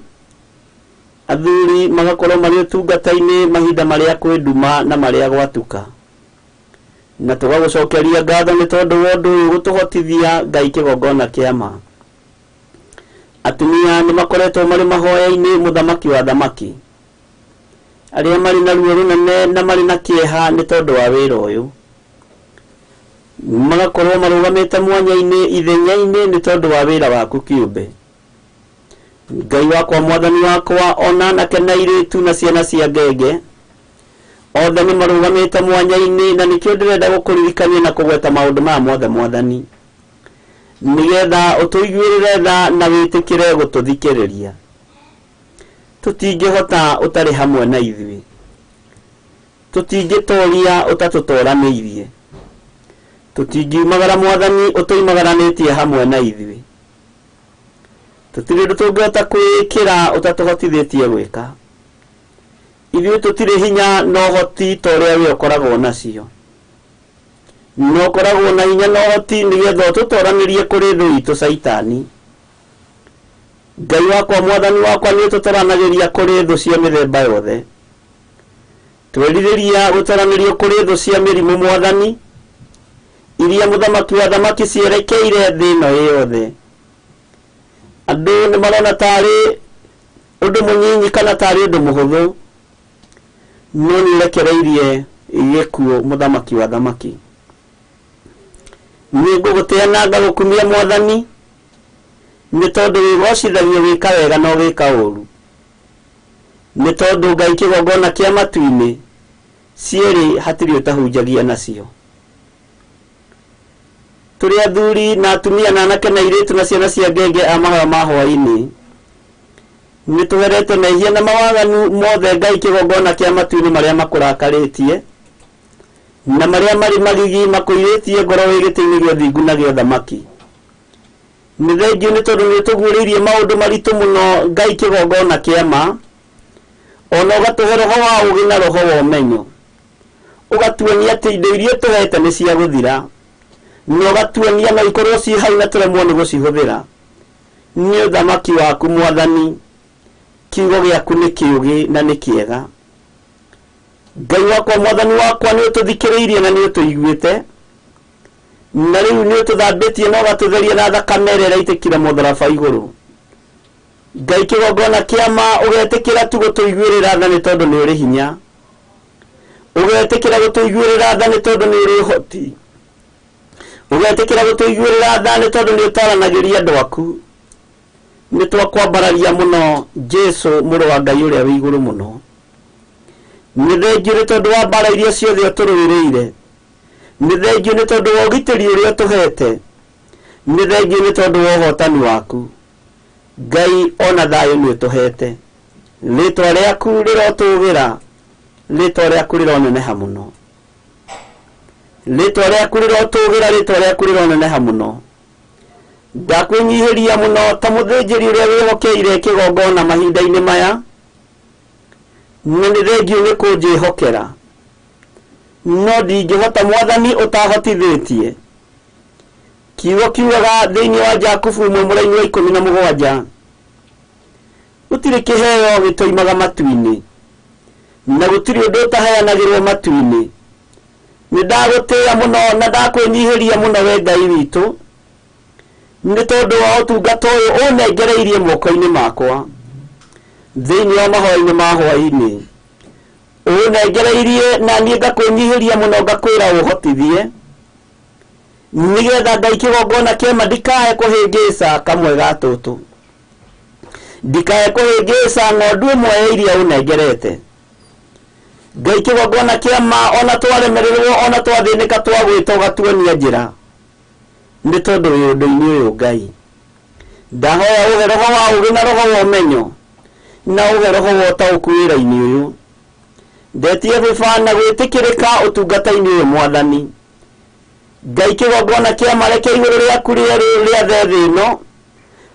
athuri magakorwo marĩ ũtungata-inĩ mahinda marĩa kwĩ nduma na marĩa gwatuka. Na tũgagũcokeria ngatho nĩ tondũ wa ũndũ ũyũ gũtũhotithia Ngai kĩgongona kĩa ma. Atumia nĩ makoretwo marĩ mahoya-inĩ mũthamaki wa thamaki, arĩa marĩ na ruo rũnene na marĩ na kĩeha nĩ tondũ wa wĩra ũyũ. Magakorwo marũgamĩte mwanya-inĩ ithenya-inĩ nĩ tondũ wa wĩra waku kĩũmbe. Ngai wakwa mwathani wakwa ona anake na airĩtu na ciana cia ngenge othe nĩ marũgamĩte mwanya-inĩ, na nĩkĩo ndĩrenda gũkũririkania na kũgweta maũndũ maya mothe mwathani, nĩgetha ũtũiguĩrĩre tha na wĩtĩkĩre gũtũthikĩrĩria. Tũtingĩhota ũtarĩ hamwe na ithuĩ, tũtingĩtoria ũtatũtoranĩirie, tũtingiumagara mwathani ũtũimagaranĩtie hamwe na ithuĩ, tũtirĩ ũndũ tũngĩhota kwĩĩkĩra ũtatũhotithĩtie gwĩka. Ithuĩ tũtirĩ hinya na ũhoti ta ũrĩa we ũkoragwo nacio, na ũkoragwo na hinya na ũhoti nĩgetha ũtũtoranĩrie kũrĩ thũ itũ Caitani. Ngai wakwa mwathani wakwa nĩ ũtũtoranagĩria kũrĩ thũ cia mĩthemba yothe. Twerirĩria gũtoranĩrio kũrĩ thũ cia mĩrimũ mwathani, iria mũthamaki wa thamaki cierekeire thĩ ĩno yothe. Andũ nĩ marona tarĩ ũndũ mũnyinyi kana tarĩ ũndũ mũhũthũ, no nĩ ũrekereirie gĩkuũ mũthamaki wa thamaki. Nĩ ngũgũtĩa na ngagũkumia mwathani, nĩ tondũ wĩgocithagio gwĩka wega na ũgĩka ũru, nĩ tondũ Ngai kĩgongona kĩa matu-inĩ cierĩ hatirĩ ũtahunjagia nacio. Tũrĩ athuri na atumia na anake na airĩtu na ciana cia ngenge a mahoya ma hwaĩ-inĩ, nĩ tũgerete mehia na mawaganu mothe Ngai kĩgongona kĩa matu-inĩ marĩa makũrakarĩtie na marĩa marĩ magigi makũirĩtie ngoro wĩ gĩtĩ-inĩ gĩa ũthingu na gĩa ũthamaki. Nĩ thengiũ nĩ tondũ nĩ ũtũguũrĩirie maũndũ maritũ mũno Ngai kĩgongona kĩa ma, ona ũgatũhe roho wa ũũgĩ na roho wa ũmenyo, ũgatuonia atĩ indo iria ũtũhete nĩ cia gũthira, na ũgatuonia no ikorwo ciĩ hau na tũremwo nĩ gũcihũthĩra. Nĩ ũthamaki waku mwathani, kiugo gĩaku nĩ kĩũgĩ na nĩ kĩega. Ngai wakwa mwathani wakwa nĩ ũtũthikĩrĩirie na nĩ ũtũiguĩte, na rĩu nĩ ũtũthambĩtie na ũgatũtheria na thakame ĩrĩa ĩraitĩkire mũtharaba igũrũ. Ngai kĩgongona kĩa ma ũgetĩkĩra tu gũtũiguĩrĩra tha nĩ tondũ nĩ ũrĩ hinya, ũgetĩkĩra gũtũiguĩrĩra tha nĩ tondũ nĩ ũrĩ ũhoti, ũgetĩkĩra gũtũiguĩrĩra tha nĩ tondũ nĩ ũtaranagĩria andũ aku. Nĩ twakwambararia mũno Jesu mũrũ wa Ngai ũrĩa wĩ igũrũ mũno. Nĩ thengiũ nĩ tondũ wa mbara iria ciothe ũtũrũĩrĩire, nĩ thengiũ nĩ tondũ wa ũgitĩri ũrĩa ũtũhete, nĩ thengiũ nĩ tondũ wa ũhotani waku. Ngai ona thayũ nĩ ũtũhete. Rĩtwa rĩaku rĩrotũgĩra, rĩtwa rĩaku rĩroneneha mũno, rĩtwa rĩaku rĩrotũgĩra, rĩtwa rĩaku rĩroneneha mũno. Ndakwĩnyihĩria mũno ta mũthĩnjĩri ũrĩa wĩhokeire kĩgongona mahinda-inĩ maya, na nĩ thengiũ nĩ kũnjĩhokera, no ndingĩhota mwathani ũtahotithĩtie. Kiugo kiugaga thĩinĩ wa Jakubu 1 wa 17 gũtirĩ kĩheo gĩtoimaga matu-inĩ na gũtirĩ ũndũ ũtaheanagĩrwo matu-inĩ. Nĩ ndagũtĩĩa mũno na ndakwĩnyihĩria mũno we Ngai witũ nĩ tondũ wa ũtungata ũyũ ũnengereirie moko-inĩ makwa thĩinĩ wa mahoya-inĩ ma hwaĩ-inĩ. Ũnengereirie na niĩ ngakwĩnyihĩria mũno ngakwĩra ũhotithie nĩgetha Ngai kĩgongona kĩama ndikae kũhĩngĩca kamwe ga tũtũ, ndikae kũhĩngĩca ng'ondu ĩmwe ya iria ũnengerete. Ngai kĩgongona kĩama ona twaremererwo ona twathĩnĩka twagwĩta ũgatuonia njĩra nĩ tondũ wĩ ũndũ-inĩ ũyũ. Ngai ndahoya ũhe roho wa ũũgĩ na roho wa ũmenyo na ũhe roho wa ũtaũku wĩra-inĩ ũyũ. Ndetie baba na gwĩtĩkĩrĩka ũtungata-inĩ ũyũ Mwathani. Ngai kĩgongona kĩama reke igũrũ rĩaku rĩathe thĩ ĩno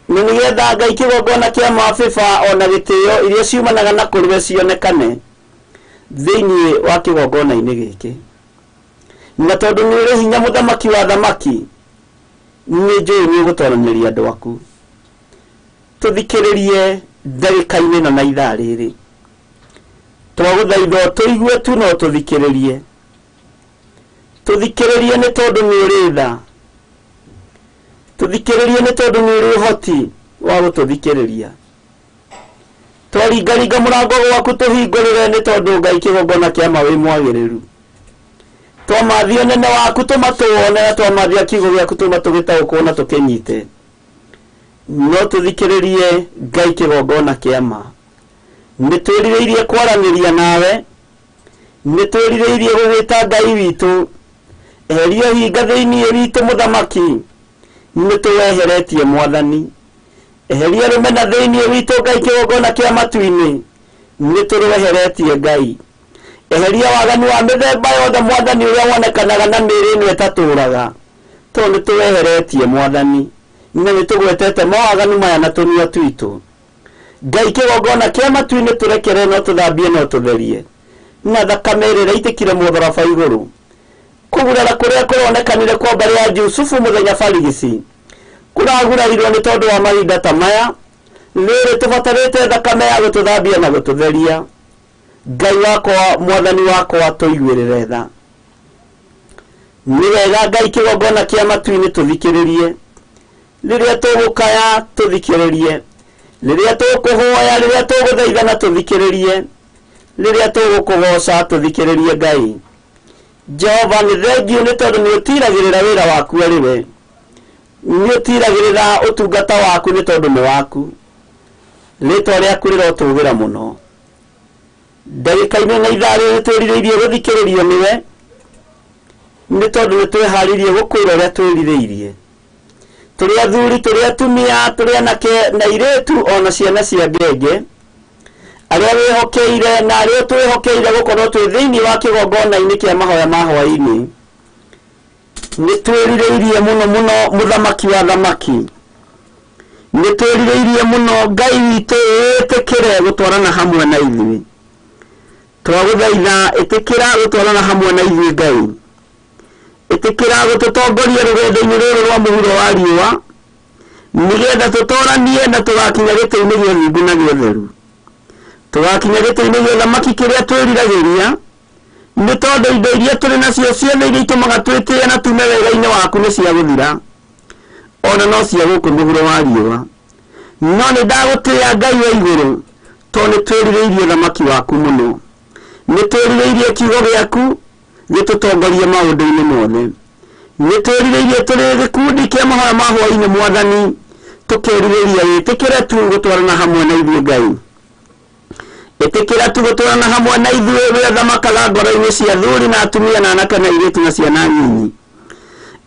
nĩ nĩgetha Ngai kĩgongona kĩama baba ona gĩtĩo iria ciumanaga na kũrĩ we cionekane thĩinĩ wa kĩgongona-inĩ gĩkĩ. Na tondũ nĩ ũrĩ hinya mũthamaki wa thamaki, nĩ njũĩ nĩ ũgũtwaranĩria andũ aku. Tũthikĩrĩrie ndagĩka-inĩ ĩno na ithaa rĩrĩ, twagũthaitha tũigue tu no tũthikĩrĩrie. Tũthikĩrĩrie nĩ tondũ nĩ ũrĩ tha, tũthikĩrĩrie nĩ tondũ nĩ ũrĩ ũhoti wa gũtũthikĩrĩria. Twaringaringa mũrango gwaku tũhingũrĩre nĩ tondũ Ngai kĩgongona kĩama wĩ mwagĩrĩru. Twamathia ũnene waku tũmatũone na twamathia kiugo gĩaku tũma tũgĩtaũkwo na tũkĩnyite. No tũthikĩrĩrie Ngai kĩgongona kĩama. Nĩ twĩrirĩirie kwaranĩria nawe, nĩ twĩrirĩirie gũgwĩta Ngai witũ. Eheria ũhinga thĩinĩ witũ mũthamaki, nĩ tũweheretie Mwathani. Eheria rũmena thĩinĩ witũ Ngai kĩgongona kĩa matu-inĩ, nĩ tũrweheretie Ngai. Eheria waganu wa mĩthemba yothe Mwathani ũrĩa wonekanaga na mĩĩrĩ ĩno ĩtatũraga, tondũ nĩ tũweheretie Mwathani na nĩ tũgwetete mawaganu maya na tũnua twitũ. Ngai kĩgongona kĩa matu-inĩ tũrekere no tũthambie no tũtherie na thakame ĩrĩa ĩraitĩkire mũtharaba igũrũ. Kũgurara kũrĩa kũronekanire kwa mbarĩ ya Jusufu mũthenya barigici kũragurarirwo nĩ tondũ wa mahinda ta maya. Rĩrĩ tũbatarĩte thakame ya gũtũthambia na gũtũtheria. Ngai wakwa Mwathani wakwa tũiguĩrĩre tha. Nĩ wega Ngai kĩgongona kĩa matu-inĩ tũthikĩrĩrie rĩrĩa tũgũkaya tũthikĩrĩrie, rĩrĩa tũkũhoya, rĩrĩa tũgũthaithana tũthikĩrĩrie, rĩrĩa tũgũkũgoca tũthikĩrĩrie. Ngai Jehova nĩ thengiũ nĩ tondũ nĩ ũtiragĩrĩra wĩra waku arĩ we, nĩ ũtiragĩrĩra ũtungata waku nĩ tondũ nĩ waku. Rĩtwa rĩaku rĩrotũgĩra mũno. Ndagĩka-inĩ na ithaa rĩrĩ twĩrirĩirie gũthikĩrĩrio nĩwe nĩ tondũ nĩ twĩharĩirie gũkwĩra ũrĩa twĩrirĩirie. Tũrĩ athuri, tũrĩ atumia, tũrĩ anake na airĩtu ona ciana cia ngenge, arĩa wĩhokeire na arĩa twĩhokeire gũkorwo twĩ thĩinĩ wa kĩgongona-inĩ kĩa mahoya ma hwaĩ-inĩ. Nĩ twĩrirĩirie mũno mũno mũthamaki wa thamaki, nĩ twĩrirĩirie mũno Ngai witũ wĩtĩkĩre gũtwarana hamwe na ithuĩ. Twagũthaitha ĩtĩkĩra gũtwarana hamwe na ithuĩ Ngai, ĩtĩkĩra gũtũtongoria rũgendo-inĩ rũrũ rwa mũhuro wa riũa nĩgetha tũtoranie na tũgakinya gĩtĩ-inĩ gĩa thingu na gĩa ũtheru, tũgakinya gĩtĩ-inĩ gĩa thamaki kĩrĩa twĩriragĩria nĩ tondũ indo iria tũrĩ nacio ciothe iria itũmaga twĩtĩe na tume wega-inĩ waku nĩ cia gũthira, ona no cia gũkũ mũhuro wa riũa. No nĩ ndagũtĩĩa Ngai wa igũrũ tondũ nĩ twĩrirĩirie thamaki waku mũno, nĩ twĩrirĩirie kiugo gĩaku gĩtũtongorie maũndũ-inĩ mothe, nĩ twĩrirĩirie tũrĩ gĩkundi kĩa mahoya ma hwaĩ-inĩ Mwathani, tũkerirĩria wĩtĩkĩre tu gũtwarana hamwe na ithuĩ Ngai. Ĩtĩkĩra tu gũtwarana hamwe na ithuĩ ũrĩa thamakaga ngoro-inĩ cia athuri na atumia na anake na airĩtu na ciana nyinyi.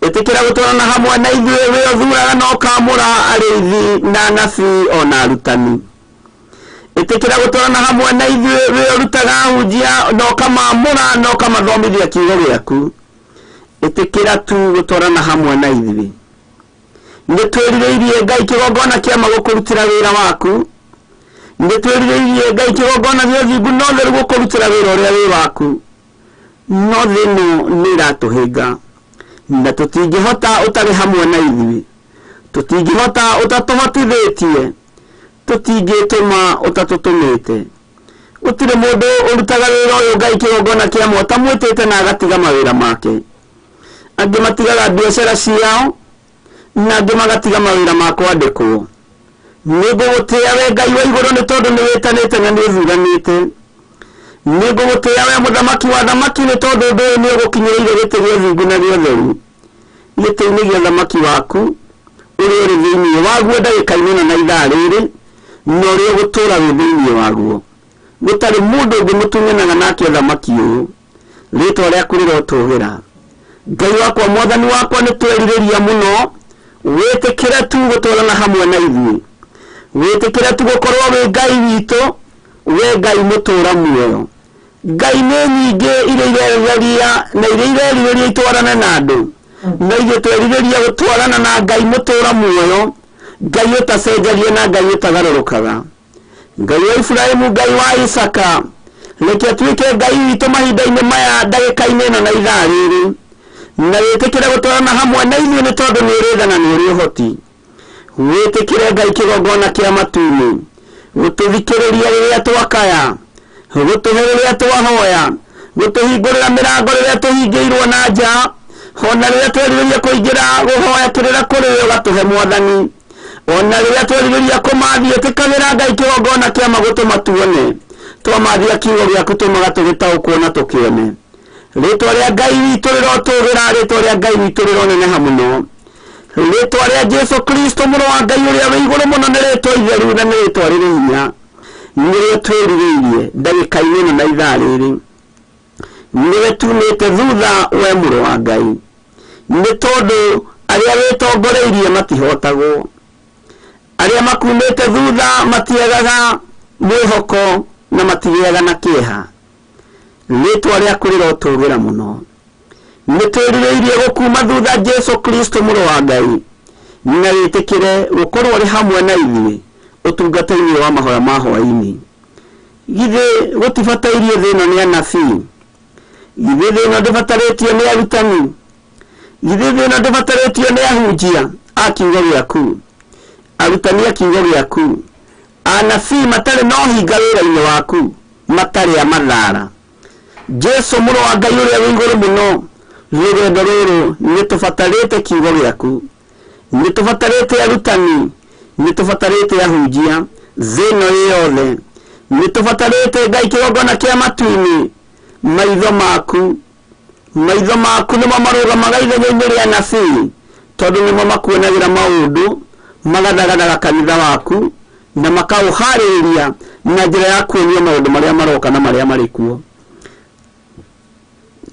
Ĩtĩkĩra gũtwarana hamwe na ithuĩ ũrĩa ũthuraga na ũkamũra arĩithi na anabii ona arutani. Ĩtĩkĩra gũtwarana hamwe na ithuĩ ũrĩa ũrutaga ahunjia na ũkamamũra na ũkamathomithia kiugo gĩaku. Ĩtĩkĩra tu gũtwarana hamwe na ithuĩ. Nĩ twĩrirĩirie Ngai kĩgongona kĩama gũkũrutĩra wĩra waku, nĩ twĩrirĩirie Ngai kĩgongona gĩa ũthingu na ũtheru gũkũrutĩra wĩra ũrĩa wĩ waku. No thĩ ĩno nĩ ĩratũhĩnga, Na tũtingĩhota ũtarĩ hamwe na ithuĩ, tũtingĩhota ũtatũhotithĩtie, tũtingĩtũma ũtatũtũmĩte. Gũtirĩ mũndũ ũrutaga wĩra ũyũ Ngai kĩgongona kĩa ũtamwĩtĩte na agatiga mawĩra make. Angĩ matigaga biacara ciao na angĩ magatiga mawĩra ma kwandĩkwo. Nĩngũgũtĩĩa we Ngai wa igũrũ nĩ tondũ nĩ wĩtanĩte na nĩ ũthuranĩte. Nĩngũgũtĩĩa we mũthamaki wa thamaki nĩ tondũ ũndũ ũyũ nĩ ũgũkinyĩrĩire gĩtĩ gĩa ũthingu na gĩa ũtheru, gĩtĩ-inĩ gĩa ũthamaki waku ũrĩa ũrĩ thĩinĩ waguo ndagĩka-inĩ ĩno na ithaa rĩrĩ, na ũrĩa ũgũtũũra wĩ thĩinĩ waguo. Gũtarĩ mũndũ ũngĩ mũtunyanaga nake ũthamaki ũyũ. Rĩtwa rĩaku rĩrotũgĩra. Ngai wakwa, mwathani wakwa, nĩ twerirĩria mũno wĩtĩkĩre tu gũtwarana hamwe na ithuĩ, wĩtĩkĩre tu gũkorwo wĩ Ngai witũ, we Ngai mũtũũra muoyo. Ngai nĩ nyingĩ iria irerirĩria na iria irerirĩria itwarane na andũ, na ithuĩ twerirĩria gũtwarana na Ngai mũtũũra muoyo, Ngai ũtacenjagia na Ngai ũtagarũrũkaga. Ngai wa Iburahĩmu, Ngai wa Isaka, reke atuĩke Ngai witũ mahinda-inĩ maya, ndagĩka-inĩ ĩno na ithaa rĩrĩ, na wĩtĩkĩre gũtwarana hamwe na ithuĩ nĩ tondũ nĩ ũrĩ tha na nĩ ũrĩ ũhoti. Wĩtĩkĩre Ngai kĩgongona kĩa matu-inĩ, gũtũthikĩrĩria rĩrĩa twakaya, gũtũhe rĩrĩa twahoya, gũtũhingũrĩra mĩrango rĩrĩa tũhingĩirwo na nja, ona rĩrĩa twerirĩria kũingĩra gũhoya kĩrĩra kũrĩ we ũgatũhe mwathani, ona rĩrĩa twerirĩria kũmathia ĩtĩkagĩra Ngai kĩgongona kĩa magũtũma tuone, twamathia kiugo gĩaku tũmaga tũgĩtaũkwo na tũkĩone. Rĩtwa rĩa Ngai witũ rĩrotũgĩra, rĩtwa rĩa Ngai witũ rĩroneneha mũno. Rĩtwa rĩa Jesu Kristo mũrũ wa Ngai ũrĩa wĩ igũrũ mũno nĩ rĩtwa itheru na nĩ rĩtwa rĩrĩ hinya. Nĩrĩo twĩrirĩirie ndagĩka-inĩ ĩno na ithaa rĩrĩ. Nĩwe tumĩte thutha we mũrũ wa Ngai, nĩ tondũ arĩa wĩtongoreirie matihotagwo, arĩa makumĩte thutha matiagaga mwĩhoko na matigĩaga na kĩeha. Rĩtwa rĩaku rĩrotũgĩra mũno. Nĩ twĩrirĩirie gũkuma thutha Jesu Kristo mũrũ wa Ngai, na wĩtĩkĩre gũkorwo ũrĩ hamwe na ithuĩ ũtungata-inĩ wa mahoya ma hwaĩ-inĩ. Githĩ gũtibatairie thĩ ĩno nĩ anabii? Githĩ thĩ ĩno ndĩbatarĩtio nĩ arutani? Githĩ thĩ ĩno ndĩbatarĩtio nĩ ahunjia a kiugo gĩaku, arutani a kiugo gĩaku, anabii matarĩ na ũhinga wĩra-inĩ waku, matarĩ a mathara? Jesu mũrũ wa Ngai ũrĩa wĩ igũrũ mũno, rũgendo rũrũ nĩ tũbatarĩte kiugo gĩaku, nĩ tũbatarĩte arutani, nĩ tũbatarĩte ahunjia thĩ ĩno ĩ yothe, nĩ tũbatarĩte Ngai kĩgongona kĩa matu-inĩ. Maitho maku, maitho maku nĩmo marũgamaga ithenya-inĩ rĩa anabii, tondũ nĩmo makuonagĩra maũndũ, magathagathaga kanitha waku na makaũharĩrĩria na njĩra ya kuonia maũndũ marĩa maroka na marĩa marĩ kuo.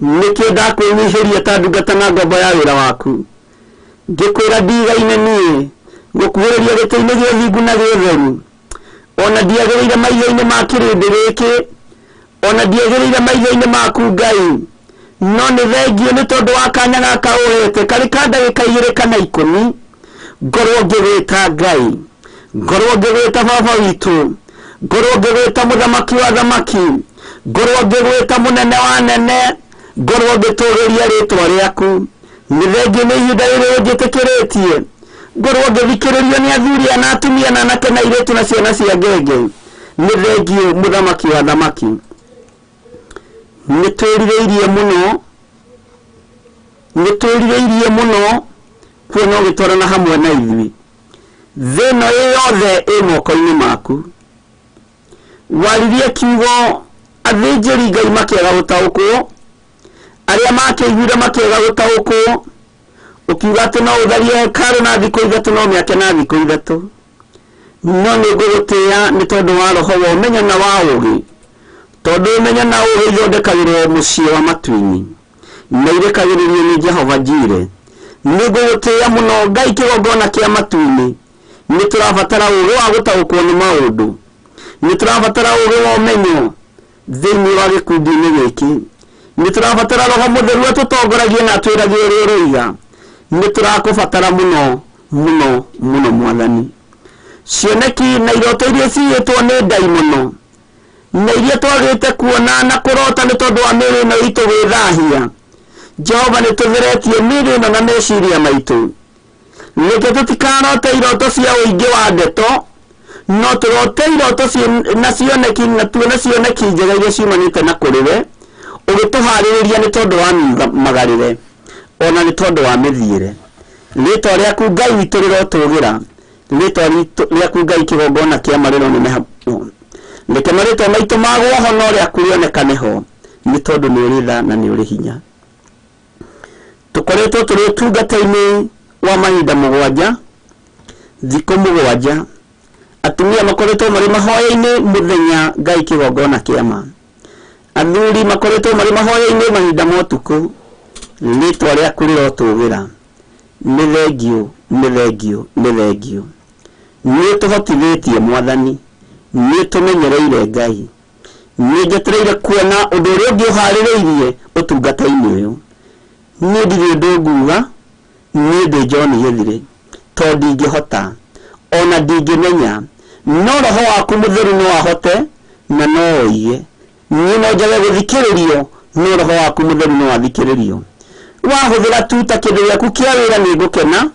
Nĩkĩo ndakwĩnyihĩria ta ndungata na ngombo ya wĩra waku, ngĩkwĩra ndigaine niĩ gũkuhĩrĩria gĩtĩ-inĩ gĩa ũthingu na gĩa ũtheru, ona ndiagĩrĩire maitho-inĩ ma kĩrĩndĩ gĩkĩ, ona ndiagĩrĩire maitho-inĩ maku Ngai, no nĩ thengio nĩ tondũ wa kanya gaka ũhete karĩ ka ndagĩka 2 kana 10, ngorwo ngĩgwĩta Ngai, ngorwo ngĩgwĩta baba witũ, ngorwo ngĩgwĩta mũthamaki wa thamaki, ngorwo ngĩgwĩta mũnene wa nene, ngorwo ngĩtũgĩria rĩtwa rĩaku. Nĩ thengio nĩ ihinda rĩrĩ ũnjĩtĩkĩrĩtie ngorwo ngĩthikĩrĩrio nĩ athuri na atumia na anake na airĩtu na ciana cia ngenge. Nĩ thengio mũthamaki wa thamaki. Nĩ twĩrirĩirie mũno, nĩ twĩrirĩirie mũno kuona ũgĩtwarana hamwe na ithuĩ. Thĩ ĩno ĩ yothe ĩ moko-inĩ maku. Waririe kiugo athĩnjĩri Ngai makĩaga gũtaũkwo, arĩa makĩiguire makĩaga gũtaũkwo, ũkiuga atĩ no ũtharie hekarũ na thikũ 3, no mĩake na thikũ 3. No nĩ ngũgũtĩĩa nĩ tondũ wa roho wa ũmenyo na wa ũũgĩ, tondũ ũmenyo na ũũgĩ ithondekagĩrwo mũciĩ wa matu-inĩ na irekagĩrĩrio nĩ Jehova Jire. Nĩ ngũgũtĩĩa mũno Ngai kĩgongona kĩa matu-inĩ. Nĩ tũrabatara ũũgĩ wa gũtaũkwo nĩ maũndũ, nĩ tũrabatara ũũgĩ wa ũmenyo thĩinĩ wa gĩkundi-inĩ gĩkĩ, nĩ tũrabatara roho mũtheru atũtongoragie na atwĩragie ũrĩa ũroiga. Nĩ tũrakũbatara mũno mũno mũno mwathani. Cioneki na iroto iria ciyĩtwo nĩ ndaimono na iria twagĩte kuona na kũrota nĩ tondũ wa mĩĩrĩ ĩno itũ gwĩthahia, Jehova nĩ tũtheretie mĩĩrĩ ĩno na meciria maitũ. Reke tũtikarote iroto cia ũingĩ wa ndeto, no tũrote iroto na cioneki na tuone cioneki njega iria ciumanĩte na kũrĩ we, ũgĩtũharĩrĩria nĩ tondũ wa mĩmagarĩre ona nĩ tondũ wa mĩthiĩre. Rĩtwa rĩaku Ngai witũ rĩrotũgĩra, rĩtwa rĩaku Ngai kĩgongona kĩa ma rĩroneneha mũno. Reke marĩtwa maitũ magwo ho no rĩaku rĩonekane ho, nĩ tondũ nĩ ũrĩ tha na nĩ ũrĩ hinya. Tũkoretwo tũrĩ ũtungata-inĩ wa mahinda 7, thikũ 7, atumia makoretwo marĩ mahoya-inĩ mũthenya Ngai kĩgongona kĩa ma, athuri makoretwo marĩ mahoya-inĩ mahinda ma ũtukũ. Rĩtwa rĩaku rĩrotũgĩra. Nĩ thengio, nĩ thengio, nĩ thengio. Nĩ tũhotithĩtie Mwathani, nĩ tũmenyereire Ngai, nĩ njetereire kuona ũndũ ũrĩa ũngĩ ũharĩrĩirie ũtungata-inĩ ũyũ. Niĩ ndirĩ ũndũ nguga, niĩ ndĩ John Gĩthirĩ, tondũ ndingĩhota ona ndingĩmenya, no roho waku mũtheru no ahote na no oige. Niĩ no njage gũthikĩrĩrio, no roho waku mũtheru no athikĩrĩrio. Wahũthĩra tu ta kĩndũ gĩaku kĩa wĩra nĩ ngũkena,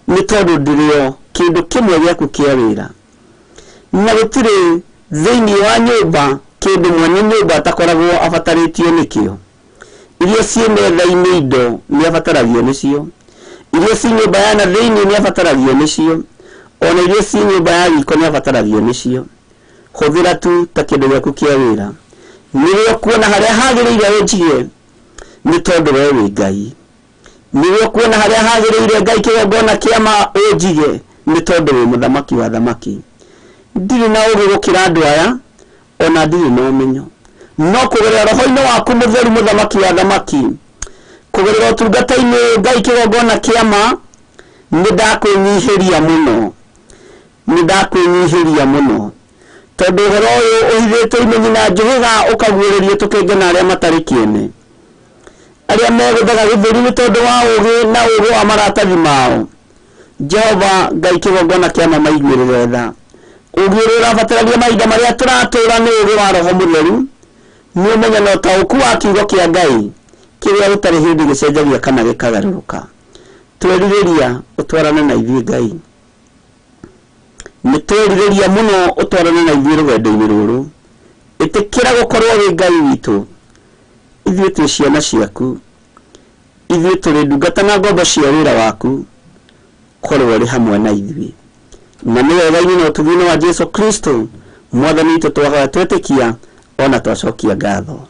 nĩ tondũ ndĩrĩ o kĩndũ kĩmwe gĩaku kĩa wĩra. Na gũtirĩ thĩinĩ wa nyũmba kĩndũ mwene nyũmba atakoragwo abatarĩtio nĩkĩo. Iria ciĩ metha-inĩ indo nĩ abataragio nĩcio, iria ciĩ nyũmba ya na thĩinĩ nĩ abataragio nĩcio, ona iria ciĩ nyũmba ya riko nĩ abataragio nĩcio. Hũthĩra tu ta kĩndũ gĩaku kĩa wĩra, nĩwe kuona harĩa hagĩrĩire ũnjige, nĩ tondũ we wĩ Ngai. Nĩwe kuona harĩa hagĩrĩire Ngai kĩgongona kĩa ma ũnjige, nĩ tondũ wĩ mũthamaki wa thamaki. Ndirĩ na ũũgĩ gũkĩra andũ aya, ona ndirĩ na ũmenyo, no kũgerera roho-inĩ waku mũtheru mũthamaki wa thamaki, kũgerera ũtungata-inĩ Ngai kĩgongona kĩa ma, nĩ ndakwĩnyihĩria mũno, nĩ ndakwĩnyihĩria mũno, tondũ ũhoro ũyũ ũhithĩtwo imenyi na njũhĩga ũkaguũrĩrio tũkenge na arĩa matarĩ kĩene, arĩa megũthaga gĩthũri nĩ tondũ wa ũũgĩ na ũũgĩ wa maratathi mao. Jehova Ngai kĩgongona kĩa ma maiguĩrĩre tha. Ũũgĩ ũrĩa ũrabatarania mahinda marĩa tũratũra nĩ ũũgĩ wa roho mũtheru, nĩ ũmenyo na ũtaũku wa kiugo kĩa Ngai kĩrĩa gũtarĩ hĩndĩ gĩcenjagia kana gĩkagarũrũka. Twerirĩria ũtwarane na ithuĩ Ngai, nĩ twerirĩria mũno ũtwarane na ithuĩ rũgendo-inĩ rũrũ. Ĩtĩkĩra gũkorwo wĩ Ngai witũ, ithuĩ twĩ ciana ciaku, ithuĩ tũrĩ ndungata na ngombo cia wĩra waku, korwo ũrĩ hamwe na ithuĩ. Na nĩ wega-inĩ na ũtugi-inĩ wa Jesu Kristo Mwathani witũ twahoya twetĩkia ona twacokia ngatho,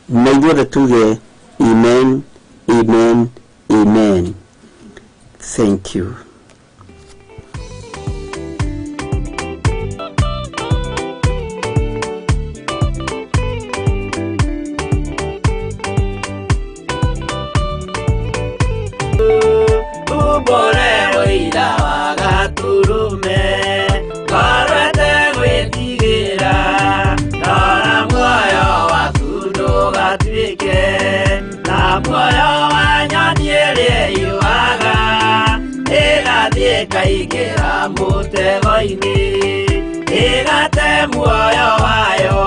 na ithuothe tuge amen, amen, amen. Thank you. Ubore ũira wa gatũrũme, korwo gwĩtigĩra, rora muoyo waku ndũgatuĩke ta muoyo wa nyoni ĩrĩa ĩyũaga, ĩgathiĩ ĩkaingĩra mũtego-inĩ, ĩgate muoyo wayo.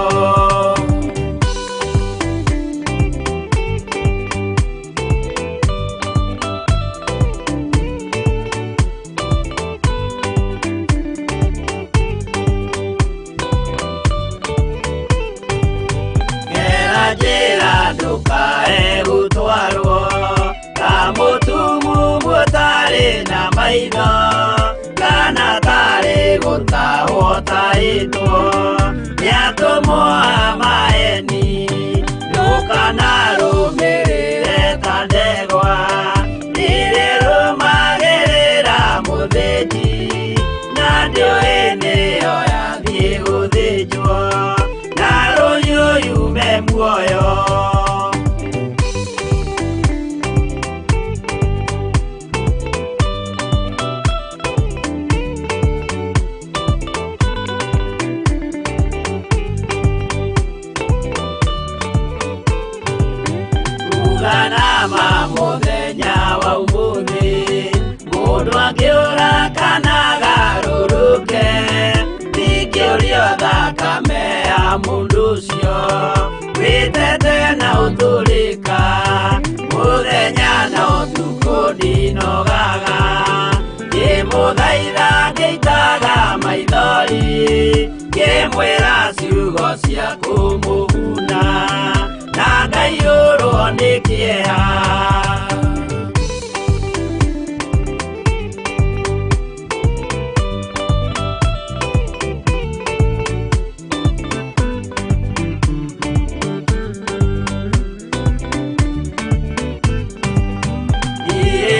Njĩra ndũkae gũtwarwo ta mũtumumu ũtarĩ na maitho, kana tarĩ gũtahwo tahĩtwo nĩ atũmwo a maeni. Ndũkanarũmĩrĩre ta ndegwa ĩrĩrũmagĩrĩra mũthĩnji, na ndĩũĩ nĩyo yathiĩ gũthĩnjwo, na rũhiũ yume muoyo. Uganama mũthenya wa ũmũthĩ, mũndũ angĩũra kana agarũrũke, ndingĩũrio thakame ya mũndũ ũcio wĩtete na ũtũrĩka mũthenya na ũtukũ ndinogaga ngĩmũthaitha ngĩitaga maithori ngĩmwĩra ciugo cia kũmũguna na ngaiyũrwo nĩ kĩeha.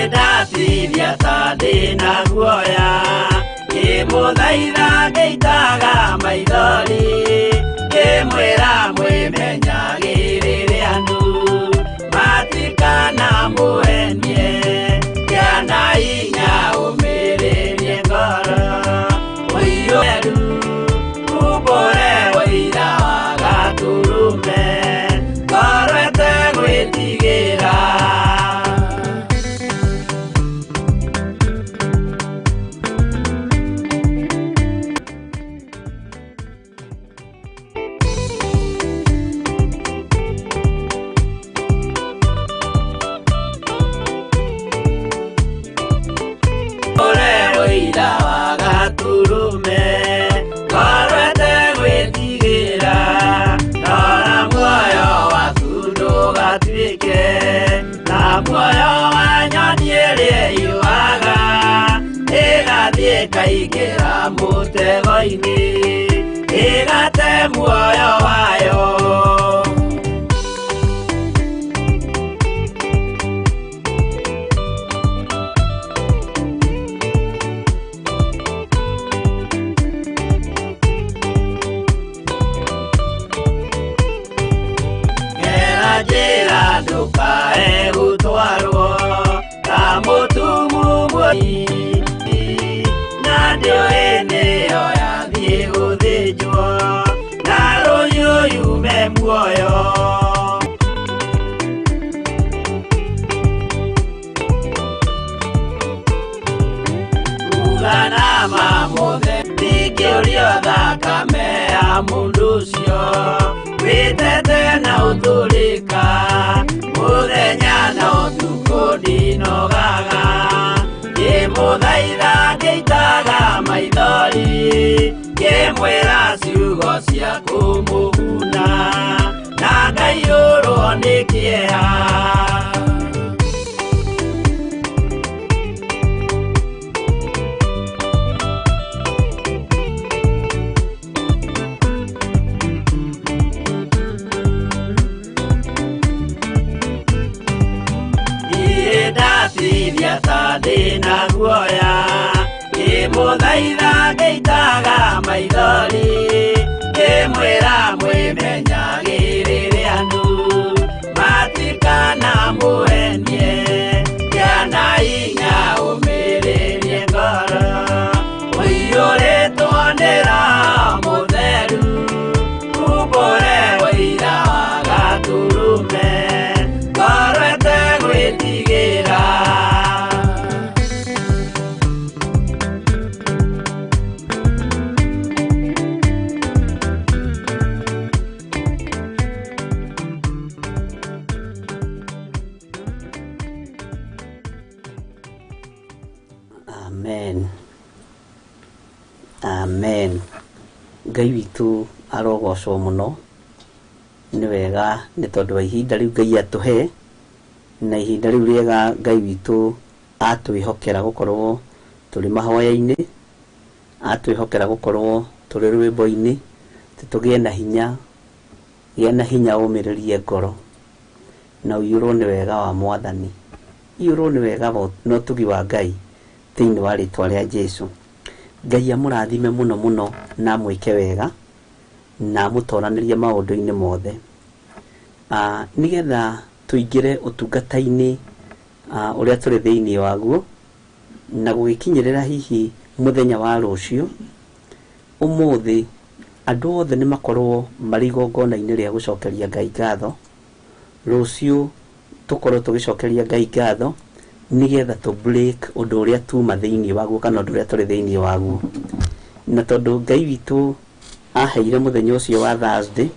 Ndatirĩa ta ndĩna guoya ngĩmũthaitha ngĩitaga maithori ngĩmwĩra mwĩmenyagĩrĩre andũ matikanamũhenie kĩana hinya ũmĩrĩrie ngoro ũiyũru umbũre ũira wa gatũrũme ngoro ĩtegwĩtigĩra. Ĩkaingĩra mũtego-inĩ ĩgate muoyo wayo. Gera njĩra ndũkae gũtwarwo ta mũtumumu na ndĩũĩ nĩyo yathiĩ gũthĩnjwo na rũhiũ yume muoyo. Uga na mamũthe ndingĩũrio thakame ya mũndũ ũcio wĩtete na ũtũrĩka mũthenya na ũtukũ ndinogaga ngĩmũthaitha ngĩitaga maithori ngĩmwĩra ciugo cia kũmũguna na ngaiyũrwo nĩ kĩeha. Ndatirĩa ta ndĩna guoya ngĩmũthaitha ngĩitaga maithori ngĩmwĩra mwĩmenyagĩrĩre andũ matikanamũhenie kĩana hinya ũmĩrĩrie ngoro ũiyũrĩtwo nĩ Roho Mũtheru umbũre ũira wa gatũrũme ngoro ĩtegwĩtigĩra. Amen. Amen. Ngai witũ arogocwo mũno nĩ wega nĩ tondũ wa ihinda rĩu Ngai atũhe na ihinda rĩu rĩega Ngai witũ atwĩhokera gũkorwo tũrĩ mahoya-inĩ, atwĩhokera gũkorwo tũrĩ rwĩmbo-inĩ, tũgĩe na hinya, gĩa na hinya ũmĩrĩrie ngoro na ũiyũrwo nĩ wega wa Mwathani, ũiyũrwo nĩ wega na ũtugi wa Ngai thĩinĩ wa rĩtwa rĩa Jesũ. Ngai amũrathime mũno mũno na amwĩke wega na amũtoranĩrie maũndũ-inĩ mothe. Nĩgetha tũingĩre ũtungata-inĩ ũrĩa tũrĩ thĩinĩ waguo na gũgĩkinyĩrĩra hihi mũthenya wa rũciũ, ũmũthĩ andũ othe nĩ makorwo marĩ igongona-inĩ rĩa gũcokeria Ngai ngatho. Rũciũ tũkorwo tũgĩcokeria Ngai ngatho nĩgetha tũ break ũndũ ũrĩa tuma thĩinĩ waguo kana ũndũ ũrĩa tũrĩ thĩinĩ waguo. Na tondũ Ngai witũ aheire mũthenya ũcio wa Thursday,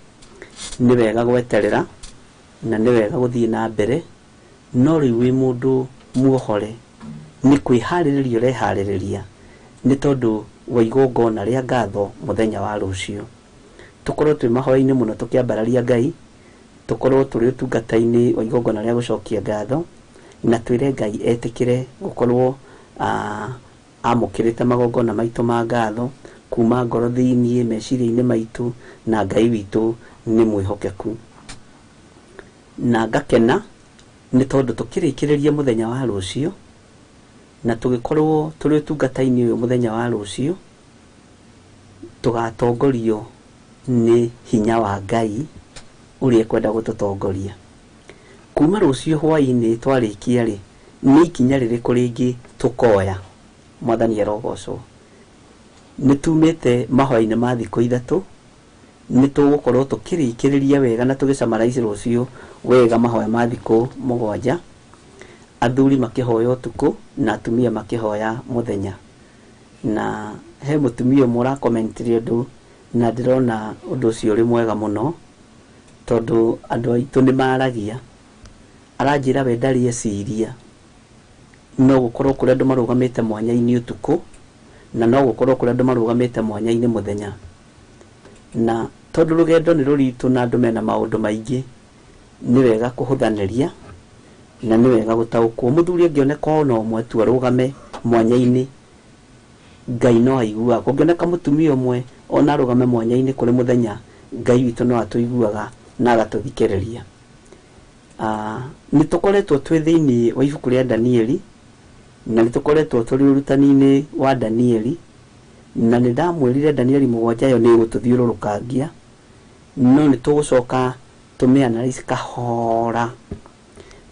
nĩ wega gweterera Na nĩ wega gũthiĩ na mbere, no rĩu wĩ mũndũ muohore nĩ kwĩharĩrĩria ũreharĩrĩria nĩ tondũ wa igongona rĩa ngatho mũthenya wa rũciũ. Tũkorwo twĩ mahoya-inĩ mũno tũkĩambararia Ngai, tũkorwo tũrĩ ũtungata-inĩ wa igongona rĩa gũcokia ngatho, na twĩre Ngai etĩkĩre gũkorwo amũkĩrĩte magongona maitũ ma ngatho kuma ngoro thĩiniĩ, meciria-inĩ maitũ, na Ngai witũ nĩ mwĩhokeku. Na ngakena nĩ tondũ tũkĩrĩkĩrĩria mũthenya wa rũciũ, na tũgĩkorwo tũrĩ ũtungata-inĩ ũyũ mũthenya wa rũciũ, tũgatongorio nĩ hinya wa Ngai ũrĩa ekwenda gũtũtongoria. Kuma rũciũ hwaĩ-inĩ twarĩkia rĩ, nĩ ikinya rĩrĩkũ rĩngĩ tũkoya? Mwathani arogocwo. Nĩ tumĩte mahoya-inĩ ma thikũ ithatũ, nĩ tũgũkorwo tũkĩrĩkĩrĩria wega na tũgĩcamarize rũciũ wega mahoya ma thikũ mũgwanja, athuri makĩhoya ũtukũ na atumia makĩhoya mũthenya. Na he mũtumia ũmwe ũrakomentire ũndũ na ndĩrona ũndũ ũcio ũrĩ mwega mũno, tondũ andũ aitũ nĩ maragia. Aranjĩra we ndarĩ eciria, no gũkorwo kũrĩ andũ marũgamĩte mwanya-inĩ ũtukũ, na no gũkorwo kũrĩ andũ marũgamĩte mwanya-inĩ mũthenya. Na tondũ rũgendo nĩ rũritũ na andũ mena maũndũ maingĩ, nĩ wega kũhũthanĩria na nĩ wega gũtaũkwo. Mũthuri angĩoneka ona ũmwe tu arũgame mwanya-inĩ, Ngai no aiguaga. Kũngĩoneka mũtumia ũmwe ona arũgame mwanya-inĩ kũrĩ mũthenya, Ngai witũ no atũiguaga na agatũthikĩrĩria. Nĩ tũkoretwo twĩ thĩiniĩ wa ibuku rĩa Danieli, na nĩ tũkoretwo tũrĩ ũrutani-inĩ wa Danieli, na nĩ ndamwĩrire Danieli mũgwanja ĩyo nĩ ĩgũtũthiũrũrũkangia, no nĩ tũgũcoka tũmĩanalyze kahora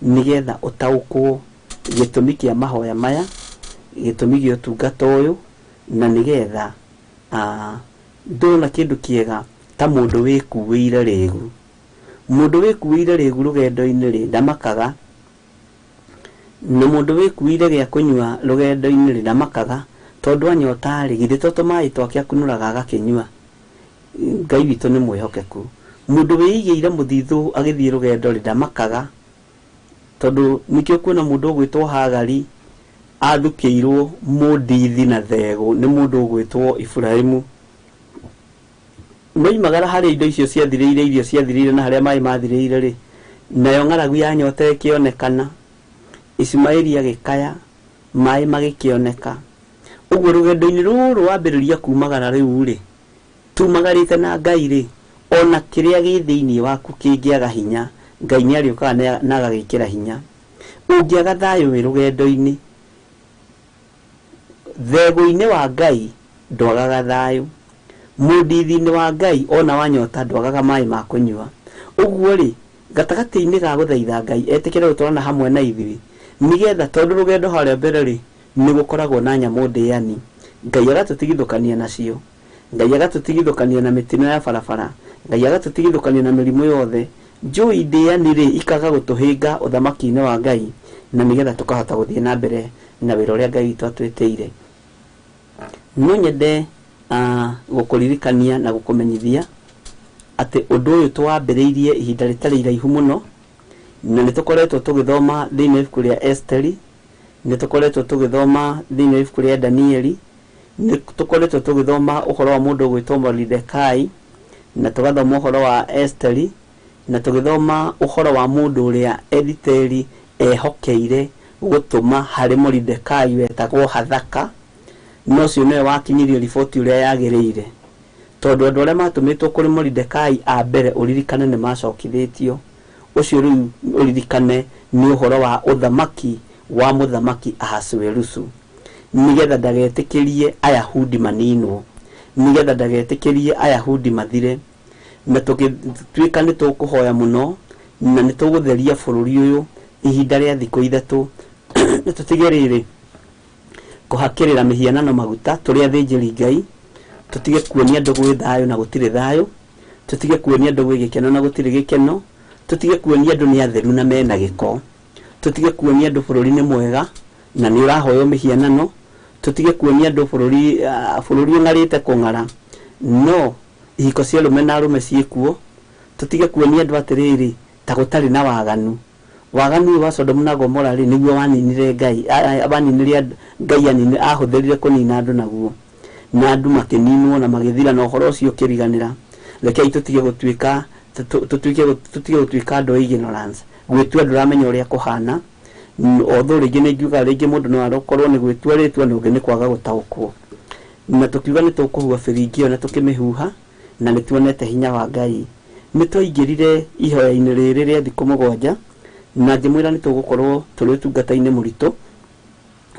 nĩgetha ũtaũkwo gĩtũmi kĩa mahoya maya, gĩtũmi gĩa ũtungata ũyũ, na nĩgetha ndona kĩndũ kĩega ta mũndũ wĩkuĩire rĩgu. Mũndũ wĩkuĩire rĩgu rũgendo-inĩ rĩ, ndamakaga, na mũndũ wĩkuĩire gĩa kũnyua rũgendo-inĩ rĩ, ndamakaga, tondũ anyota rĩ, githĩ to tũmaĩ twake akunũraga agakĩnyua. Ngai witũ nĩ mwĩhokeku. Mũndũ wĩigĩire mũthithũ agĩthiĩ rũgendo rĩ, ndamakaga, tondũ nĩkĩo kuona mũndũ ũgwĩtwo Hagari athukĩirwo mũndithi na thegũ nĩ mũndũ ũgwĩtwo Iburahĩmu. Moimagara harĩa indo icio ciathirĩire, irio ciathirĩire na harĩa maĩ mathirĩire rĩ, nayo ng'aragu ya nyota ĩkĩonekana, Ismaili agĩkaya, maĩ magĩkĩoneka. Ũguo rũgendo-inĩ rũrũ wambĩrĩria kumagara rĩu rĩ, tumagarĩte na Ngai rĩ, ona kĩrĩa gĩ thĩiniĩ waku kĩngĩaga hinya, Ngai nĩ arĩũkaga na agagĩkĩra hinya. Ũngĩaga thayũ wĩ rũgendo-inĩ, thegũ-inĩ wa Ngai ndwagaga thayũ, mũndithi-inĩ wa Ngai ona wanyota ndwagaga maĩ ma kũnyua. Ũguo rĩ, gatagatĩ-inĩ ga gũthaitha Ngai etĩkĩre gũtwarana hamwe na ithuĩ, nĩgetha tondũ rũgendo harĩa mbere rĩ, nĩ gũkoragwo na nyamũ ndĩani, Ngai agatũtigithũkania nacio, Ngai agatũtigithũkania na mĩtino ya barabara, Ngai agatũtigithũkania na mĩrimũ yothe. Njũi ndĩani rĩ, ikaga gũtũhĩnga ũthamaki-inĩ wa Ngai, na nĩgetha tũkahota gũthiĩ na mbere na wĩra ũrĩa Ngai witũ atwĩtĩire. No nyende gũkũririkania na gũkũmenyithia atĩ ũndũ ũyũ twambĩrĩirie ihinda rĩtarĩ iraihu mũno, na nĩ tũkoretwo tũgĩthoma thĩinĩ wa ibuku rĩa Esteri, nĩ tũkoretwo tũgĩthoma thĩinĩ wa ibuku rĩa Danieli, nĩ tũkoretwo tũgĩthoma ũhoro wa mũndũ ũgwĩtwo Moridekai, na tũgathoma ũhoro wa Esteri, na tũgĩthoma ũhoro wa mũndũ ũrĩa Ethiteri ehokeire gũtũma harĩ Moridekai wetagwo Hathaka, no ũcio nĩwe wakinyirio riboti ũrĩa yagĩrĩire, tondũ andũ arĩa matũmĩtwo kũrĩ Moridekai a mbere ũririkane nĩ macokithĩtio. Ũcio rĩu ũririkane nĩ ũhoro wa ũthamaki wa mũthamaki Ahasuerusu, nĩgetha ndagetĩkĩrie Ayahudi maninwo, nĩgetha ndagetĩkĩrie Ayahudi mathire. Na tũgĩtuĩka nĩ tũkũhoya mũno na nĩ tũgũtheria bũrũri ũyũ ihinda rĩa thikũ ithatũ, na tũtige rĩrĩ kũhakĩrĩra mĩhianano maguta tũrĩ athĩnjĩri Ngai, tũtige kuonia andũ gwĩ thayũ na gũtirĩ thayũ, tũtige kuonia andũ gwĩ gĩkeno na gũtirĩ gĩkeno, tũtige kuonia andũ nĩ atheru na mena gĩko, tũtige kuonia andũ bũrũri nĩ mwega na nĩ ũrahoywo mĩhianano, tũtige kuonia andũ bũrũri bũrũri ũng'arĩte kũng'ara no ihiko cia arũme na arũme ciĩkuo, tũtige kuonia andũ atĩrĩrĩ ta gũtarĩ na waganu. Waganu wa Sodomu na Gomora rĩ nĩguo waninire Ngai, waninire Ngai anini ahũthĩrire kũnina andũ naguo, na andũ makĩninwo na magĩthira, na ũhoro ũcio ũkĩriganĩra. Rekei tũtige gũtuĩka tũtige gũtuĩka andũ a ignorance, gwĩtua ndũramenya ũrĩa kũhana. Although rĩngĩ nĩ ngiuga rĩngĩ mũndũ no akorwo nĩ gwĩtua rĩtwa na ũngĩ nĩ kwaga gũtaũkwo. Na tũkiuga nĩ tũkũhuha biringi ĩyo na tũkĩmĩhuha, na nĩ tuonete hinya wa Ngai. Nĩ twaingĩrire ihoya-inĩ rĩrĩ rĩa thikũ 7, na ngĩmwĩra nĩ tũgũkorwo tũrĩ ũtungata-inĩ mũritũ,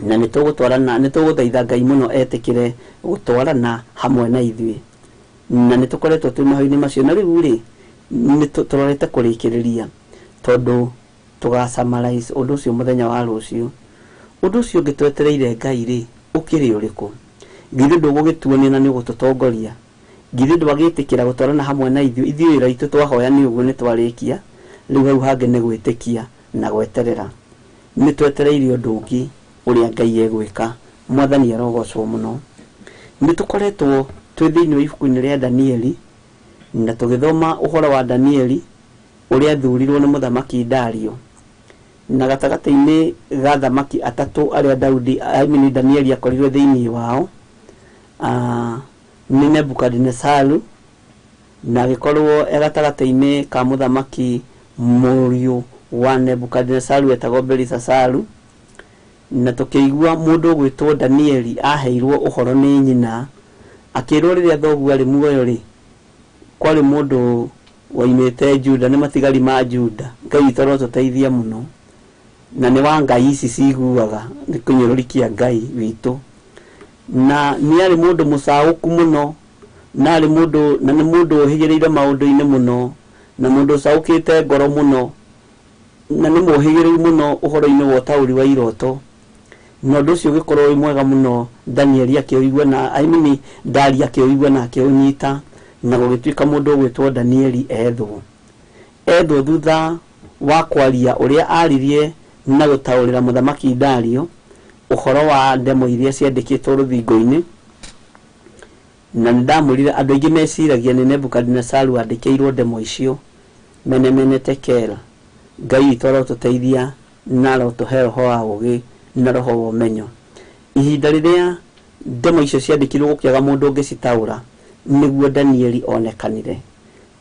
na nĩ tũgũtwarana, nĩ tũgũthaitha Ngai mũno etĩkĩre gũtwarana hamwe na ithuĩ. Na nĩ tũkoretwo twĩ mahoya-inĩ macio, na rĩu rĩ nĩ tũrorete kũrĩkĩrĩria, tondũ tũga summarize ũndũ ũcio mũthenya wa rũciũ. Ũndũ ũcio ũngĩ twetereire Ngai rĩ ũkĩrĩ ũrĩkũ? Githĩ ndũgũgĩtuonia na nĩ ũgũtũtongoria? Githĩ ndwagĩtĩkĩra gũtwarana hamwe na ithuĩ? Ithuĩ wĩra witũ twahoya nĩ ũguo nĩ twarĩkia, rĩu hau hangĩ nĩ gwĩtĩkia na gweterera. Nĩ twetereire ũndũ ũngĩ ũrĩa Ngai egwĩka. Mwathani arogocwo mũno. Nĩ tũkoretwo twĩ thĩinĩ wa ibuku-inĩ rĩa Danieli, na tũgĩthoma ũhoro wa Danieli ũrĩa athurirwo nĩ mũthamaki Dario, na gatagatĩ-inĩ ga thamaki atatũ arĩa Daudi, I mean Danieli akorirwe thĩinĩ wao, nĩ Nebukadinesaru, na agĩkorwo e gatagatĩ-inĩ ka mũthamaki mũriũ wa Nebukadinesaru etagwo Belisasaru. Na tũkĩigua mũndũ ũgwĩtwo Danieli aheirwo ũhoro nĩ nyina, akĩrwo rĩrĩa thoguo arĩ muoyo rĩ, kwarĩ mũndũ waimĩte Juda, nĩ matigari ma Juda. Ngai witũ arotũteithia mũno, na nĩ wa Ngai ici ciguaga nĩ kĩnyũrũri kĩa Ngai witũ. Na nĩ arĩ mũndũ mũcaũku mũno, na arĩ mũndũ, na nĩ mũndũ ũhĩgĩrĩire maũndũ-inĩ mũno, na mũndũ ũcaũkĩte ngoro mũno, na nĩ mũhĩgĩrĩru mũno ũhoro-inĩ wa ũtaũri wa iroto. Na ũndũ ũcio ũgĩkorwo wĩ mwega mũno, Danieli akĩũigua na, I mean, Dario akĩũigua na akĩũnyita, na gũgĩtuĩka mũndũ ũgwĩtwo Danieli ethwo. Ethwo thutha wa kwaria ũrĩa aririe na gũtaũrĩra mũthamaki Dario ũhoro wa ndemo iria ciandĩkĩtwo rũthingo-inĩ. Na nĩ ndamwĩrire andũ aingĩ meciragia nĩ Nebukadinesaru andĩkĩirwo ndemo icio, mene mene tekel. Ngai witũ arotũteithia na arotũhe roho wa ũũgĩ na roho wa ũmenyo. Ihinda rĩrĩa ndemo icio ciandĩkirwo gũkĩaga mũndũ ũngĩcitaũra, nĩguo Danieli onekanire.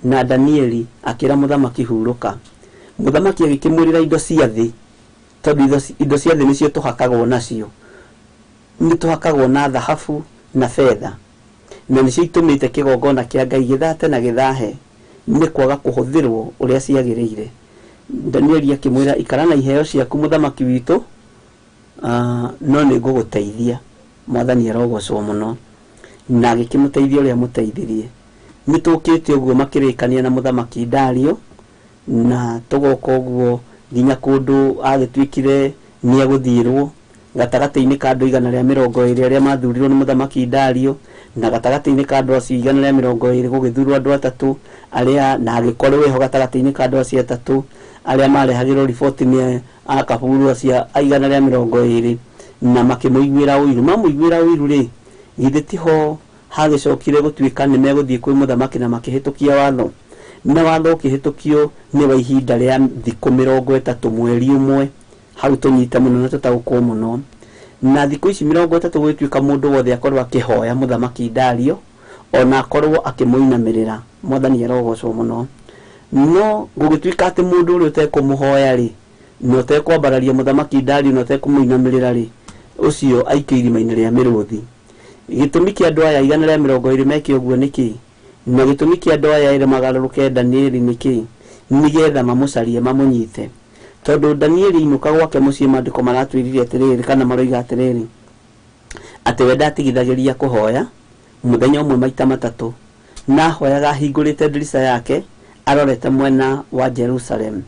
Na Danieli akĩra mũthamaki hurũka. Mũthamaki agĩkĩmwĩrĩra indo cia thĩ, tondũ indo cia thĩ nĩcio tũhakagwo nacio. Nĩ tũhakagwo na thahabu na betha, na nĩcio itũmĩte kĩgongona kĩa Ngai gĩthate na gĩthahe nĩ kwaga kũhũthĩrwo ũrĩa ciagĩrĩire. Danieli akĩmwĩra ikara na iheo ciaku mũthamaki witũ, no nĩ ngũgũteithia. Mwathani arogocwo mũno. Na agĩkĩmũteithia ũrĩa mũteithirie. Nĩ tũkĩte ũguo makĩrĩkania na mũthamaki Dario, na tũgoka ũguo nginya kũndũ agĩtuĩkire nĩ egũthiĩrwo gatagatĩ-inĩ ka andũ 120 arĩa mathurirwo nĩ mũthamaki Dario, na gatagatĩ-inĩ ka andũ acio 120 gũgĩthurwo andũ atatũ arĩa, na agĩkorwo eho gatagatĩ-inĩ ka andũ acio atatũ arĩa marehagĩrwo riboti nĩ akaburu acio a 120, na makĩmũiguĩra ũiru. Mamũiguĩra ũiru rĩ, githĩ tiho hagĩcokire gũtuĩka nĩ megũthiĩ kwĩ mũthamaki na makĩhĩtũkia watho. Na watho ũkĩhĩtũkio nĩ wa ihinda rĩa thikũ 30 mweri ũmwe. Hau tũnyite mũno na tũtaũkwo mũno. Na thikũ ici 30 gũgĩtuĩka mũndũ wothe akorwo akĩhoya mũthamaki Dario, ona akorwo akĩmũinamĩrĩra. Mwathani arogocwo mũno. No gũgĩtuĩka atĩ mũndũ ũrĩa ũtekũmũhoya rĩ, na ũtekwambararia mũthamaki Dario na ũtekũmũinamĩrĩra rĩ, ũcio aikio irima-inĩ rĩa mĩrũthi. Gĩtũmi kĩa andũ aya 120 meke ũguo nĩkĩ? Na gĩtũmi kĩa andũ aya erĩ magarũrũke Danieli nĩkĩ? Nĩgetha mamũcarie mamũnyite. Tondũ Danieli ainũka gwake mũciĩ, maandĩko maratwĩrire atĩrĩrĩ, kana maroiga atĩrĩrĩ, atĩ we ndatigithagĩria kũhoya mũthenya ũmwe maita matatũ, na ahoyaga ahingũrĩte ndirica yake arorete mwena wa Jerusalem.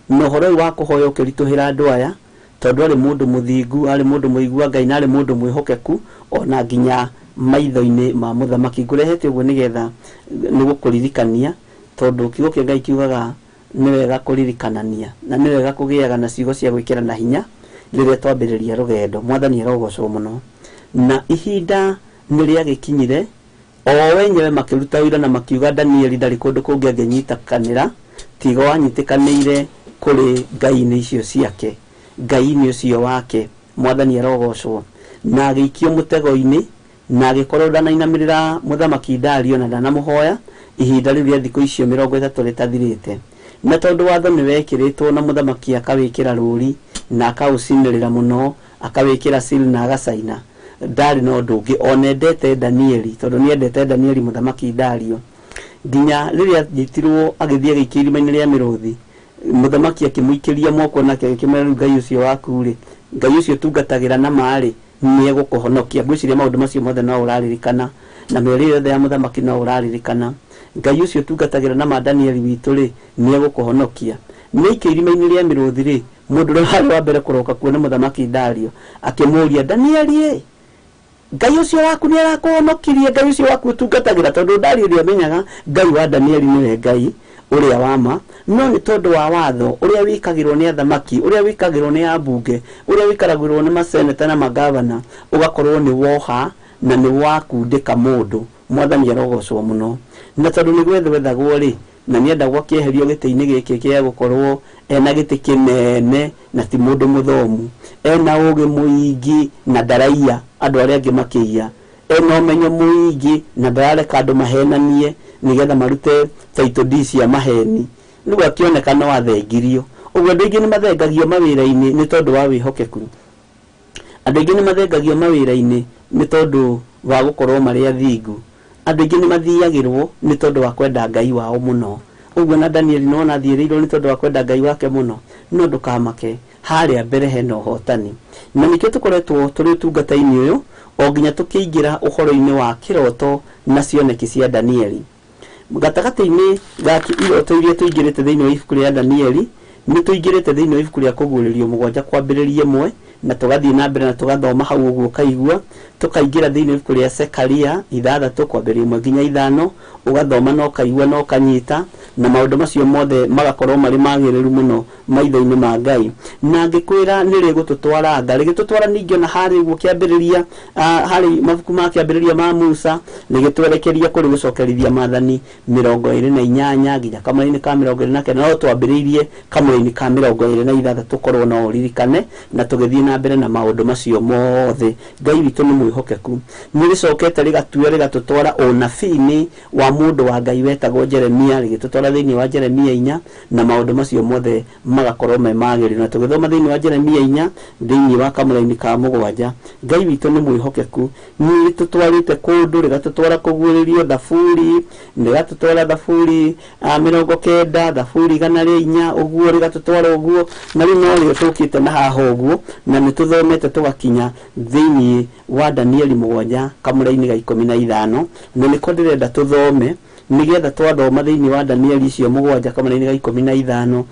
Na ũhoro ũyũ wa kũhoya ũkĩritũhĩra andũ aya, tondũ arĩ mũndũ mũthingu, arĩ mũndũ mũigua Ngai, na arĩ mũndũ mwĩhokeku ona nginya maitho-inĩ ma mũthamaki. Ngũrehete ũguo nĩgetha nĩ gũkũririkania, tondũ kiugo kĩa Ngai kiugaga nĩ wega kũririkanania, na nĩ wega kũgĩaga na ciugo cia gwĩkĩrana hinya rĩrĩa twambĩrĩria rũgendo. Mwathani arogocwo mũno. Na ihinda nĩ rĩagĩkinyire, o wenyewe makĩruta ũira na makiuga Danieli ndarĩ kũndũ kũngĩ angĩnyitakanĩra Tiga wanyitĩkanĩire kũrĩ ngai-inĩ icio ciake, ngai-inĩ ũcio wake, mwathani arogocwo, na agĩikio mũtego-inĩ, na agĩkorwo ndanainamĩrĩra mũthamaki Dario na ndanamũhoya ihinda rĩu rĩa thikũ icio 30 rĩtathirĩte. Na tondũ watho nĩ wekĩrĩtwo na mũthamaki akawĩkĩra rũri na akaũcinĩrĩra mũno, akawĩkĩra seal na agacaina, ndarĩ na ũndũ ũngĩ onendete Danieli, tondũ nĩendete Danieli mũthamaki Dario, nginya rĩrĩa anyitirwo agĩthiĩ agĩikio irima-inĩ rĩa mĩrũthi, mũthamaki akĩmũikĩria moko nake agĩkĩmwĩra, rĩu Ngai ũcio waku rĩ, Ngai ũcio ũtungatagĩra na ma rĩ, nĩegũkũhonokia. Ngwĩciria maũndũ macio mothe no ũraririkana, na mĩario yothe ya mũthamaki no ũraririkana. Ngai ũcio ũtungatagĩra na ma Danieli witũ rĩ, nĩegũkũhonokia. Nĩ aikio irima-inĩ rĩa mĩrũthi rĩ, mũndũ ũrĩa warĩ wa mbere kũroka kuona mũthamaki Dario akĩmũũria, Danieli ĩ, Ngai ũcio waku nĩ arakũhonokirie, Ngai ũcio waku ũtungatagĩra? Tondũ Dario ndĩamenyaga Ngai wa Danieli nĩwe Ngai ũrĩa wa ma, no nĩ tondũ wa watho ũrĩa wĩkagĩrwo nĩ athamaki, ũrĩa wĩkagĩrwo nĩ ambunge, ũrĩa wĩkaragĩrwo nĩ maseneta na magavana, ũgakorwo nĩ woha na nĩ wakundĩka mũndũ. Mwathani arogocwo mũno. Na tondũ nĩ gwethwethagwo rĩ, na nĩendagwo akĩeherio gĩtĩ-inĩ gĩkĩ kĩa gũkorwo ena gĩtĩ kĩnene na ti mũndũ mũthomu, ena ũgĩ mũingĩ na ndaraiya andũ arĩa angĩ makĩiya, ena ũmenyo mũingĩ na ndarareka andũ mahenanie nĩgetha marute title deed cia maheni, rĩu akĩoneka no athengirio. Ũguo andũ aingĩ nĩ mathengagio mawĩra-inĩ nĩ tondũ wa wĩhokeku. Andũ aingĩ nĩ mathengagio mawĩra-inĩ nĩ tondũ wa gũkorwo marĩ athingu. Andũ aingĩ nĩ mathiagĩrwo nĩ tondũ wa kwenda Ngai wao mũno. Ũguo na Danieli nĩwona athiĩrĩirwo nĩ tondũ wa kwenda Ngai wake mũno. No ndũkamake, harĩa mbere hena ũhotani. Na nĩkĩo tũkoretwo tũrĩ ũtungata-inĩ ũyũ o nginya tũkĩingĩra ũhoro-inĩ wa kĩroto na cioneki cia Danieli. Gatagatĩ-inĩ ga iroto iria tũingĩrĩte thĩinĩ wa ibuku rĩa Danieli, nĩ tũingĩrĩte thĩinĩ wa ibuku rĩa kũguũrĩrio 7 kwambĩrĩria 1, na tũgathiĩ na mbere na tũgathoma hau ũguo ũkaigua, tũkaingĩra thĩinĩ wa ibuku rĩa Zekaria 6 kwambĩrĩria 1 nginya 5, ũgathoma na ũkaigua na ũkanyita, na maũndũ macio mothe magakorwo marĩ magĩrĩru mũno maitho-inĩ ma Ngai. Na ngĩkwĩra nĩ rĩgũtũtwara nga, rĩgĩtũtwara ningĩ ona harĩ ũguo kĩambĩrĩria, harĩ mabuku ma kĩambĩrĩria ma Musa, rĩgĩtwerekeria kũrĩ gũcokerithia maathani 28 nginya kamũra-inĩ ka 29, no twambĩrĩirie kamũra-inĩ ka 26 korwo no ũririkane, na tũgĩthiĩ na mbere na maũndũ macio mothe. Ngai witũ nĩ mwĩhokeku. Nĩ rĩcokete rĩgatua rĩgatũtwara ũnabii-inĩ wa mũndũ wa Ngai wetagwo Jeremia, rĩgĩtũtwara thĩinĩ wa Jeremia 4, na maũndũ macio mothe magakorwo me magĩrĩru. Na tũgĩthoma thĩinĩ wa Jeremia 4 thĩinĩ wa kamũra-inĩ ka 7, Ngai witũ nĩ mwĩhokeku. Nĩ rĩtũtwarĩte kũndũ, rĩgatũtwara kũguũrĩrio Thaburi, rĩgatũtwara Thaburi 90, Thaburi 104, ũguo rĩgatũtwara ũguo, na rĩu no rĩo tũkĩte na haha ũguo, na nĩ tũthomete tũgakinya thĩinĩ wa Danieli 7 kamũra-inĩ ga 15, na nĩko ndĩrenda tũthome nĩgetha twathoma thĩinĩ wa Danieli icio 7 kamũra-inĩ ga 15,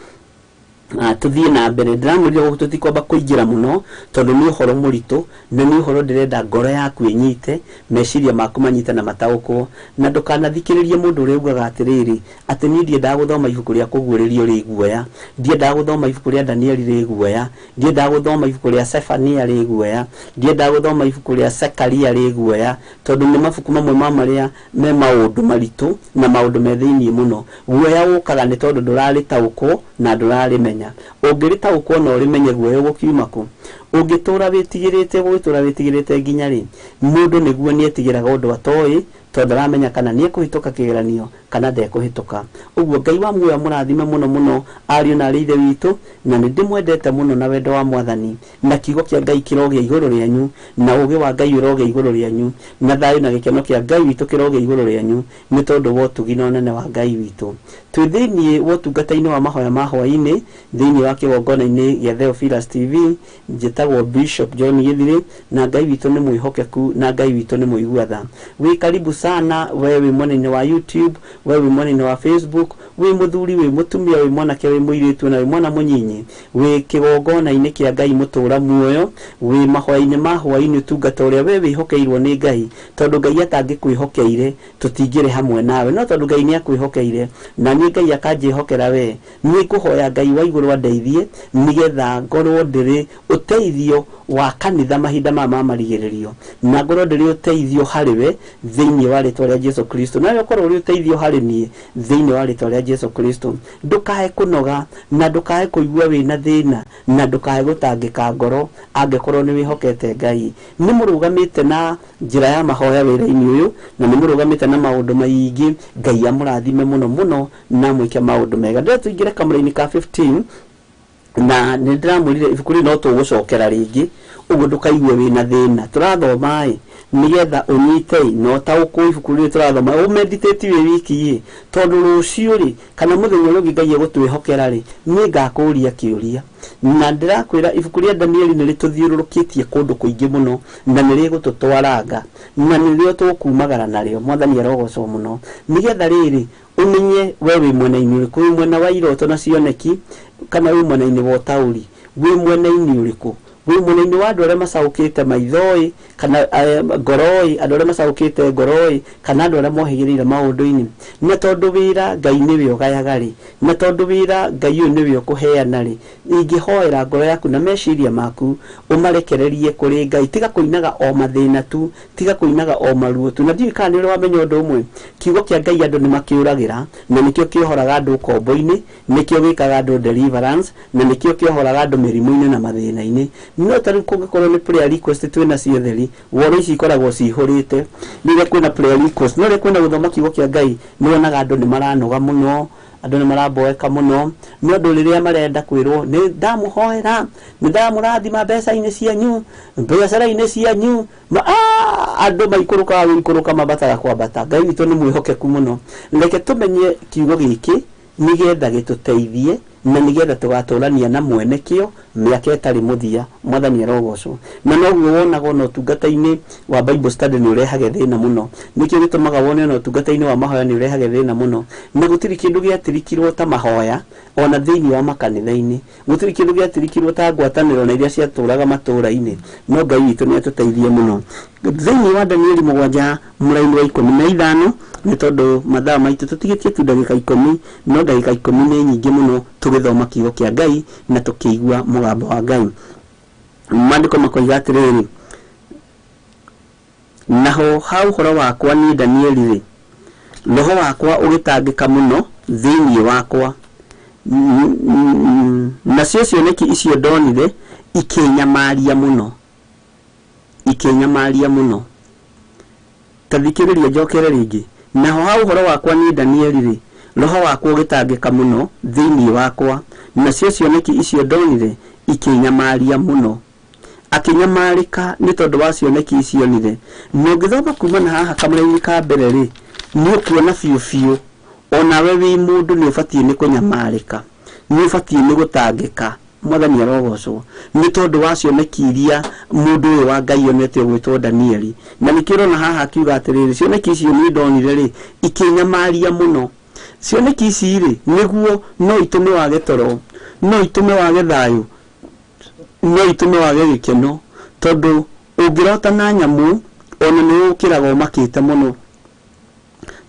tũthiĩ na mbere. Ndĩramwĩrire gũkũ tũtikwamba kũingĩra mũno tondũ nĩ ũhoro mũritũ, na nĩ ũhoro ndĩrenda ngoro yaku ĩnyite, meciria maku manyite na mataũkwo, na ndũkanathikĩrĩrie mũndũ ũrĩa ugaga atĩrĩrĩ, atĩ niĩ ndiendaga gũthoma ibuku rĩa kũguũrĩrio rĩ guoya, ndiendaga gũthoma ibuku rĩa Danieli rĩ guoya, ndiendaga gũthoma ibuku rĩa Sefania rĩ guoya, ndiendaga gũthoma ibuku rĩa Zekaria rĩ guoya, tondũ nĩ mabuku mamwe ma marĩa me maũndũ maritũ na maũndũ me thĩinĩ mũno. Guoya ũkaga nĩ tondũ ndũrarĩtaũkwo na ndũrarĩmenya. Ũngĩrĩtaũkwo na ũrĩmenye, guoya ũgũkiuma kũ? Ũngĩtũra wĩtigĩrĩte, ũgũgĩtũra wĩtigĩrĩte nginya rĩ? Mũndũ nĩguo nĩetigĩraga ũndũ atoĩ, tondũ ndaramenya kana nĩekũhĩtũka kĩgeranio kana ndekũhĩtũka. Ũguo Ngai wa muoyo amũrathime mũno mũno ariũ na arĩ ithe witũ, na nĩ ndĩmwendete mũno na wendo wa Mwathani, na kiugo kĩa Ngai kĩrogĩa igũrũ rĩanyu, na ũũgĩ wa Ngai ũrogĩa igũrũ rĩanyu, na thayũ na gĩkeno kĩa Ngai witũ kĩrogĩa igũrũ rĩanyu, nĩ tondũ wa ũtugi na ũnene wa Ngai witũ. Twĩ thĩinĩ wa ũtungata-inĩ wa mahoya ma hwaĩ-inĩ, thĩinĩ wa kĩgongona-inĩ gĩa Theophilus TV, njĩtagwo Bishop John Gĩthirĩ, na Ngai witũ nĩ mwĩhokeku, na Ngai witũ nĩ mũigua tha. Wĩ karibu sana, we wĩ mwena-inĩ wa YouTube, we wĩ mwena-inĩ wa Facebook, wĩ mũthuri, wĩ mũtumia, wĩ mwanake, wĩ mũirĩtu, na wĩ mwana mũnyinyi, wĩ kĩgongona-inĩ kĩa Ngai mũtũra muoyo, wĩ mahoya-inĩ ma hwaĩ-inĩ, ũtungata ũrĩa we wĩhokeirwo nĩ Ngai, tondũ Ngai atangĩkwĩhokeire tũtingĩrĩ hamwe nawe, no tondũ Ngai nĩakwĩhokeire, na niĩ Ngai akanjĩhokera we, nĩ ngũhoya Ngai wa igũrũ andeithie nĩgetha ngorwo ndĩrĩ ũteithio ũteithio wa kanitha mahinda maya ma marigĩrĩrio, na ngorwo ndĩrĩ ũteithio harĩ we thĩinĩ wa rĩtwa rĩa Jesu Kristo, nawe ũkorwo ũrĩ ũteithio harĩ niĩ thĩinĩ wa rĩtwa rĩa Jesu Kristo. Ndũkae kũnoga na ndũkae kũigua wĩna thĩna na ndũkae gũtangĩka ngoro angĩkorwo nĩ wĩhokete Ngai. Nĩ mũrũgamĩte na njĩra ya mahoya wĩra-inĩ ũyũ, na nĩ mũrũgamĩte na maũndũ maingĩ. Ngai amũrathime mũno mũno na mwĩke maũndũ mega. Ndĩrenda tũingĩre kamũra-inĩ ka 15, na nĩ ndĩramwĩrire ibuku rĩrĩ no tũgũcokera rĩngĩ, ũguo ndũkaigue wĩna thĩna. Tũrathoma ĩ nĩgetha ũnyite ĩ na ũtaũkwo ibuku rĩrĩ tũrathoma, ũmeditate wĩ wiki ĩ, tondũ rũciũ rĩ kana mũthenya ũrĩa ũngĩ Ngai egũtwĩhokera rĩ, niĩ ngakũria kĩũria. Na ndĩrakwĩra ibuku rĩa Danieli nĩ rĩtũthiũrũrũkĩtie kũndũ kũingĩ mũno, na nĩ rĩgũtũtwaranga, na nĩrĩo tũkumagara narĩo. Mwathani arogocwo mũno. Nĩgetha rĩrĩ ũmenye we wĩ mwena-inĩ ũrĩkũ, wĩ mwena wa iroto na cioneki, kana wĩ mwena-inĩ wa ũtaũri, wĩ mwena-inĩ ũrĩkũ, wĩ mwena-inĩ wa andũ arĩa macaũkĩte maitho-ĩ kana ngoro-ĩ, andũ arĩa macaũkĩte ngoro-ĩ, kana andũ arĩa mohĩgĩrĩire maũndũ-inĩ. Na tondũ wĩra Ngai nĩwe ũgayaga rĩ, na tondũ wĩra Ngai ũyũ nĩwe ũkũheana rĩ, ingĩhoera ngoro yaku na meciria maku ũmarekererie kũrĩ Ngai. Tiga kũinaga o mathĩna tu, tiga kũinaga o maruo tu. Na ndiũĩ kana nĩ ũrĩ wamenya ũndũ ũmwe, kiugo kĩa Ngai andũ nĩ makĩũragĩra, na nĩkĩo kĩohoraga andũ ũkombo-inĩ, nĩkĩo gĩkaga andũ deliverance, na nĩkĩo kĩohoraga andũ mĩrimũ-inĩ na mathĩna-inĩ. No ta rĩu kũngĩkorwo nĩ prayer request twĩna cio theri, woro ici ikoragwo cihũrĩte rĩrĩa kwĩna prayer request. No rĩrĩa kwĩna gũthoma kiugo kĩa Ngai, nĩ wonaga andũ nĩ maranoga mũno, andũ nĩ maramboeka mũno, nĩ ũndũ rĩrĩa marenda kwĩrwo nĩ ndamũhoera, nĩ ndamũrathima mbeca-inĩ cianyu, biacara-inĩ cianyu, andũ maikũrũkaga gũikũrũka, mambataga kwambata. Ngai witũ nĩ mwĩhokeku mũno. Reke tũmenye kiugo gĩkĩ nĩgetha gĩtũteithie, na nĩgetha tũgatũrania na mwene kĩo mĩaka ĩtarĩ mũthia. Mwathani arogocwo. Na noguo wonaga ona ũtungata-inĩ wa Bible study nĩ ũrehage thĩna mũno. Nĩkĩo gĩtũmaga wone ona ũtungata-inĩ wa mahoya nĩ ũrehage thĩna mũno. Na gũtirĩ kĩndũ gĩatirikirwo ta mahoya ona thĩinĩ wa makanitha-inĩ, gũtirĩ kĩndũ gĩatirikirwo ta ngwatanĩro na iria ciatũraga matũra-inĩ. No Ngai witũ nĩ atũteithie mũno. Thĩinĩ wa Danieli 7 mũraini wa 15, nĩ tondũ mathaa maitũ tũtigĩtie tu ndagĩka 10, no ndagĩka 10 nĩ nyingĩ mũno tũgĩthoma kiugo kĩa Ngai na tũkĩigua mũgambo wa Ngai. Maandĩko makoiga atĩrĩrĩ, naho ha ũhoro wakwa niĩ Danieli rĩ, roho wakwa ũgĩtangĩka mũno thĩinĩ wakwa, nacio cioneki icio ndonire ikĩnyamaria mũno, ikĩnyamaria mũno. Ta thikĩrĩria njokere rĩngĩ. Naho ha ũhoro wakwa niĩ Danieli rĩ, roho wakwa ũgĩtangĩka mũno thĩinĩ wakwa, nacio cioneki icio ndonire ikĩnyamaria mũno. Akĩnyamarĩka nĩ tondũ wa cioneki icio onire. Na ũngĩthoma kuma na haha kamũra-inĩ ka mbere rĩ, nĩ ũkuona biũ biũ onawe wĩ mũndũ nĩ ũbatiĩ nĩ kũnyamarĩka, nĩ ũbatiĩ nĩ gũtangĩka. Mwathani arogocwo nĩ tondũ wa cioneki iria mũndũ ũyũ wa Ngai onete ũgwĩtwo Danieli. Na nĩkĩo ũrona haha akiuga atĩrĩrĩ, cioneki icio niĩ ndonire rĩ, ikĩnyamaria mũno. Cioneki ici rĩ, nĩguo no itũme wage toro, no itũme wage thayũ, no itũme wage gĩkeno, tondũ ũngĩrota na nyamũ ona nĩ ũkĩraga ũmakĩte mũno.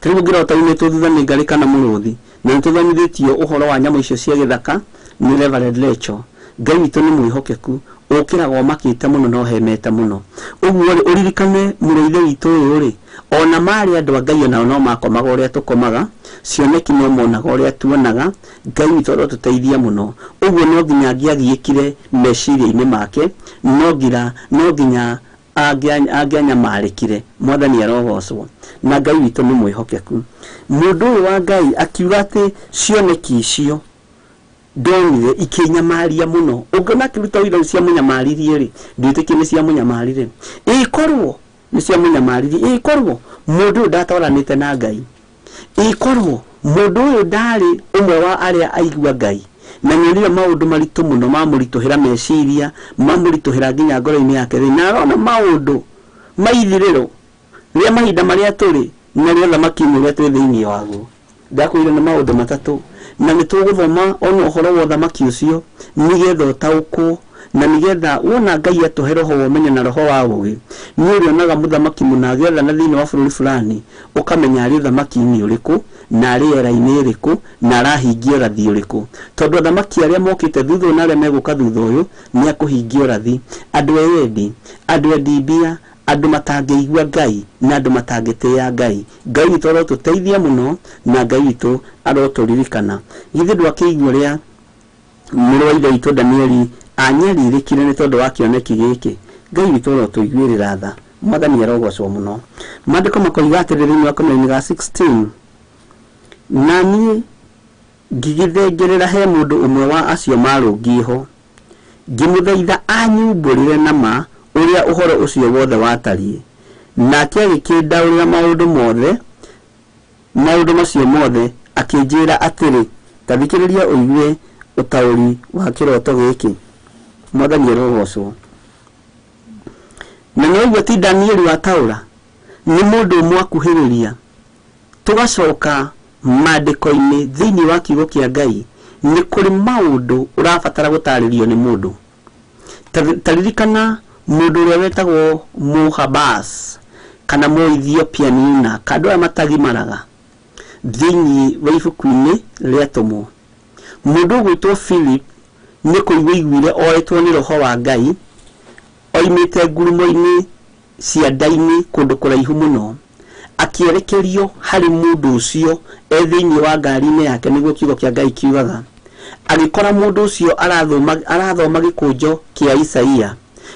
Ta rĩu ũngĩrota umĩtwo thutha nĩ ngarĩ kana mũrũthi, na nĩ tũthomithĩtio ũhoro wa nyamũ icio cia gĩthaka nĩ Reverend Lecho. Ngai witũ nĩ mwĩhokeku, ũkĩraga ũmakĩte mũno na ũhemete mũno. Ũguo rĩ, ũririkane mũrũ ithe witũ ũyũ rĩ, ona marĩ andũ a Ngai onao no makomaga ũrĩa tũkomaga, cioneki no monaga ũrĩa tuonaga. Ngai witũ arotũteithia mũno. Ũguo no nginya angĩagiĩkire meciria-inĩ make, no nginya angĩanyamarĩkire. Mwathani arogocwo. Na Ngai witũ nĩ mwĩhokeku. Mũndũ ũyũ wa Ngai akiuga atĩ cioneki icio ndonire ikĩnyamaria mũno. Ũngĩona akĩruta ũira ciamũnyamaririe rĩ, ndiĩtĩkie nĩ ciamũnyamarire. Ĩkorwo nĩ ciamũnyamaririe, ĩkorwo mũndũ ũyũ ndatwaranĩte na Ngai, ĩkorwo mũndũ ũyũ ndarĩ ũmwe wa arĩa aigua Ngai, na nĩonire maũndũ maritũ mũno mamũritũhĩra meciria, mamũritũhĩra nginya ngoro-inĩ yake rĩ, na arona maũndũ maithirĩro rĩa mahinda marĩa tũrĩ na rĩa ũthamaki-inĩ ũrĩa twĩ thĩinĩ waguo. Ndakwĩrire nĩ maũndũ matatũ, na nĩ tũgũthoma ona ũhoro wa ũthamaki ũcio nĩgetha ũtaũkwo. Na nĩgetha wona Ngai atũhe roho wa ũmenyo na roho wa ũũgĩ, nĩ ũrĩonaga mũthamaki mũna agĩathana thĩinĩ wa bũrũri fulani, ũkamenya arĩ ũthamaki-inĩ ũrĩkũ na arĩ era-inĩ ĩrĩkũ na arahingia ũrathi ũrĩkũ. Tondũ athamaki arĩa mokĩte thutha ũyũ na arĩa megũka thutha ũyũ nĩ akũhingia ũrathi. Andũ eyendi, andũ endi mbia, andũ matangĩigua Ngai na andũ matangĩtĩĩa Ngai. Ngai witũ arotũteithia mũno na Ngai witũ arotũririkana. Githĩ ndwakĩigua ũrĩa mũrũ wa ithe witũ Danieli anyarirĩkire nĩ tondũ wa kĩoneki gĩkĩ? Ngai witũ arotũiguĩrĩra tha. Mwathani arogocwo mũno. Maandĩko makoiga atĩrĩ thĩinĩ wa kamũraini ga 16, na niĩ ngĩgĩthengerera he mũndũ ũmwe wa acio marũngiĩ ho, ngĩmũthaitha anyumbũrĩre na ma ũrĩa ũhoro ũcio wothe watariĩ. Nake agĩkĩndaũrĩra maũndũ mothe, maũndũ macio mothe, akĩnjĩra atĩrĩ, ta thikĩrĩria ũigue ũtaũri wa kĩroto gĩkĩ. Mwathani arogocwo. Na nĩwaigua ti Danieli wataũra, nĩ mũndũ ũmwe akuhĩrĩria. Tũgacoka maandĩko-inĩ thĩinĩ wa kiugo kĩa Ngai, nĩ kũrĩ maũndũ ũrabatara gũtarĩrio nĩ mũndũ. Ta ririkana mũndũ ũrĩa wetagwo Mũhabas kana Mũethiopian eunuch, andũ aya matagimaraga thĩinĩ wa ibuku-inĩ rĩa Atũmwo. Mũndũ ũgwĩtwo Philip nĩ kũigua aiguire oetwo nĩ roho wa Ngai, oimĩte ngurumo-inĩ cianda-inĩ kũndũ kũraihu mũno, akĩerekerio harĩ mũndũ ũcio e thĩinĩ wa ngari-inĩ yake, nĩguo kiugo kĩa Ngai kiugaga. Agĩkora mũndũ ũcio arathoma gĩkũnjo kĩa Isaia.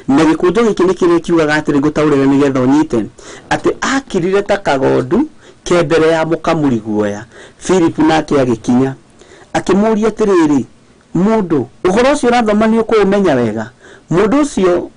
Na gĩkũnjo gĩkĩ nĩ kĩrĩa kiugaga atĩrĩ, ngũtaũrĩre nĩgetha ũnyite, atĩ akirire ta kagondu ke mbere ya mũkamuri guoya. Philip nake agĩkinya akĩmũũria atĩrĩrĩ, mũndũ, ũhoro ũcio ũrathoma nĩ ũkũũmenya wega? Mũndũ ũcio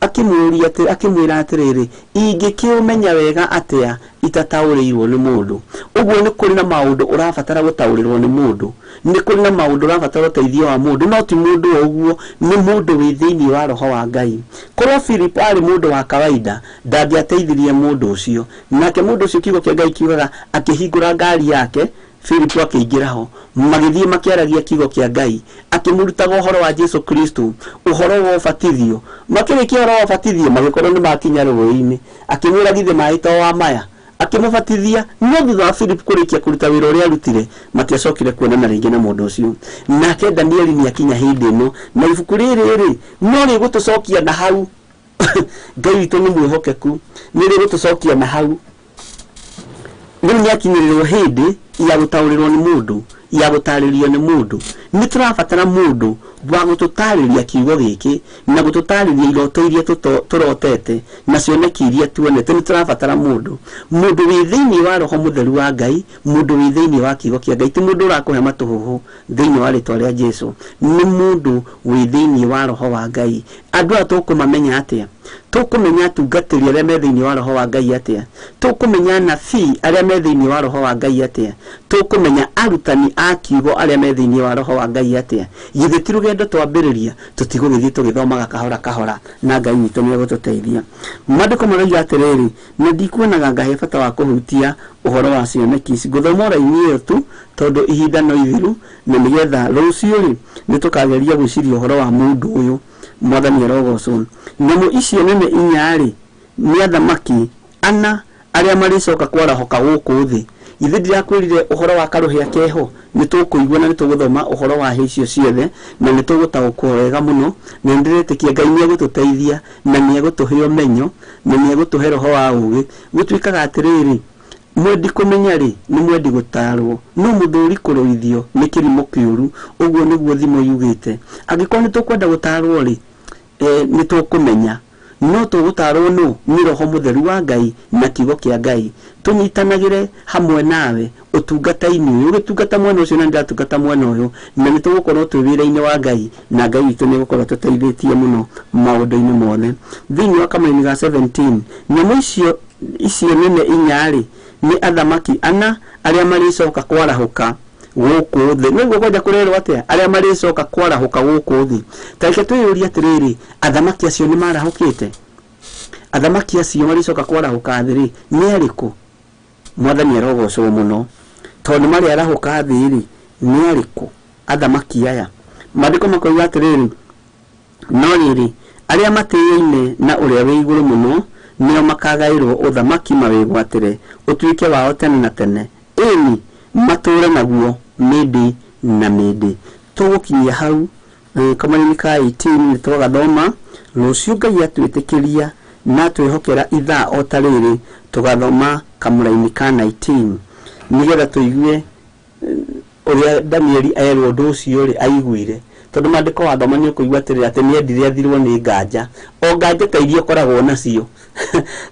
akĩmũũria atĩ, akĩmwĩra atĩrĩrĩ, ingĩkĩũmenya wega atĩa itataũrĩirwo nĩ mũndũ? Ũguo nĩ kũrĩ na maũndũ ũrabatara gũtaũrĩrwo nĩ mũndũ, nĩ kũrĩ na maũndũ ũrabatara ũteithio wa mũndũ, no ti mũndũ o ũguo, nĩ mũndũ wĩ thĩinĩ wa roho wa Ngai. Korwo Philip arĩ mũndũ wa kawaida, ndangĩateithirie mũndũ ũcio. Nake mũndũ ũcio kiugo kĩa Ngai kiugaga akĩhingũra ngari yake, Philip akĩingĩra ho, magĩthiĩ makĩaragia kiugo kĩa Ngai, akĩmũrutaga ũhoro wa Jesu Kristo, ũhoro wa ũbatithio. Makĩrĩkia ũhoro wa ũbatithio, magĩkorwo nĩ makinya rũĩ-inĩ. Akĩmwĩra githĩ maĩ to wa maya, akĩmũbatithia. No thutha wa Philip kũrĩkia kũruta wĩra ũrĩa arutire, matiacokire kuonana rĩngĩ na mũndũ ũcio. Nake Danieli nĩ akinya hĩndĩ ĩno, na ibuku rĩrĩ rĩ, no rĩgũtũcokia na hau. Ngai witũ nĩ mwĩhokeku, nĩ rĩgũtũcokia na hau. Rĩu nĩ akinyĩrĩrwo hĩndĩ ya gũtaũrĩrwo nĩ mũndũ, ya gũtarĩrio nĩ mũndũ. Nĩ tũrabatara mũndũ wa gũtũtarĩria kiugo gĩkĩ na gũtũtarĩria iroto iria tũrotete na cioneki iria tuonete. Nĩ tũrabatara mũndũ, mũndũ wĩ thĩinĩ wa roho mũtheru wa Ngai, mũndũ wĩ thĩinĩ wa kiugo kĩa Ngai, ti mũndũ ũrakũhe matũhũhũ thĩinĩ wa rĩtwa rĩa Jesu, nĩ mũndũ wĩ thĩinĩ wa roho wa Ngai. Andũ aya tũkũmamenya atĩa? Tũkũmenya atungatĩri arĩa me thĩinĩ wa roho wa Ngai atĩa? Tũkũmenya anabii arĩa me thĩinĩ wa roho wa Ngai atĩa? Tũkũmenya arutani a kiugo arĩa me thĩinĩ wa roho wa Ngai atĩa? Githĩ ti rũgendo twambĩrĩria, tũtigũgĩthiĩ tũgĩthomaga kahora kahora, na Ngai witũ nĩ egũtũteithia. Maandĩko maroiga atĩrĩrĩ, na ndikuonaga ngahe bata wa kũhutia ũhoro wa cioneki ici, ngũthoma raini ĩyo tu tondũ ihinda no ithiru, na nĩgetha rũciũ rĩ nĩ tũkageria gwĩciria ũhoro wa mũndũ ũyũ. Mwathani arogocwo. Nyamũ icio nene inya rĩ, nĩ athamaki ana arĩa marĩcoka kwarahoka gũkũ thĩ. Ithe ndirakwĩrire ũhoro wa karũhĩa keho, nĩ tũkũigua na nĩ tũgũthoma ũhoro wa hĩa icio ciothe, na nĩ tũgũtaũkwo wega mũno, na nĩ ndĩretĩkia Ngai nĩ egũtũteithia na nĩ egũtũhe ũmenyo na nĩ egũtũhe roho wa ũũgĩ. Gũtuĩkaga atĩrĩrĩ, mwendi kũmenya rĩ, nĩ mwendi gũtarwo, no mũthũri kũrũithio nĩ kĩrimũ kĩũru. Ũguo nĩguo thimo yugĩte. Angĩkorwo nĩ tũkwenda gũtarwo rĩ, nĩ tũkũmenya, no tũgũtarwo nũ? Nĩ roho mũtheru wa Ngai na kiugo kĩa Ngai. Tũnyitanagĩre hamwe nawe ũtungata-inĩ ũyũ, ũgĩtungata mwena ũcio na nĩndatungata mwena ũyũ, na nĩ tũgũkorwo twĩ wĩra-inĩ wa Ngai, na Ngai witũ nĩ egũkorwo atũteithĩtie mũno maũndũ-inĩ mothe. Thĩinĩ wa kamũraini ga 17, nyamũ icio nene inya rĩ, nĩ athamaki ana arĩa marĩcoka kwarahũka gũkũ thĩ. Nĩguo kwanja kũrerwo atĩa? Arĩa marĩcoka kwarahũka gũkũ thĩ. Ta reke twĩyũrie atĩrĩrĩ, athamaki acio nĩ marahũkĩte? Athamaki acio marĩcoka kwarahũka thĩ rĩ, nĩ arĩkũ? Mwathani arogocwo mũno, tondũ nĩ marĩarahũka thĩ rĩ, nĩ arĩkũ athamaki aya? Maandĩko makoiga atĩrĩrĩ, No rĩrĩ, arĩa matĩĩaine na ũrĩa wĩ igũrũ mũno nĩo makagaĩrwo ũthamaki mawĩgwatĩre ũtuĩke wao tene na tene, ĩni matũũre naguo mĩndĩ na mĩndĩ. Tũgũkinyia hau kamũraini ka 18 nĩ twagathoma. Rũciũ Ngai atwĩtĩkĩria na twĩhokera ithaa o ta rĩrĩ, tũgathoma kamũraini ka 19 nĩgetha tũigue ũrĩa Danieli erwo ũndũ ũcio rĩ aiguire. Tondũ maandĩko wathoma nĩ ũkũigua atĩrĩrĩ atĩ nĩendire athirwo nĩ nganja, o nganja ta iria ũkoragwo nacio.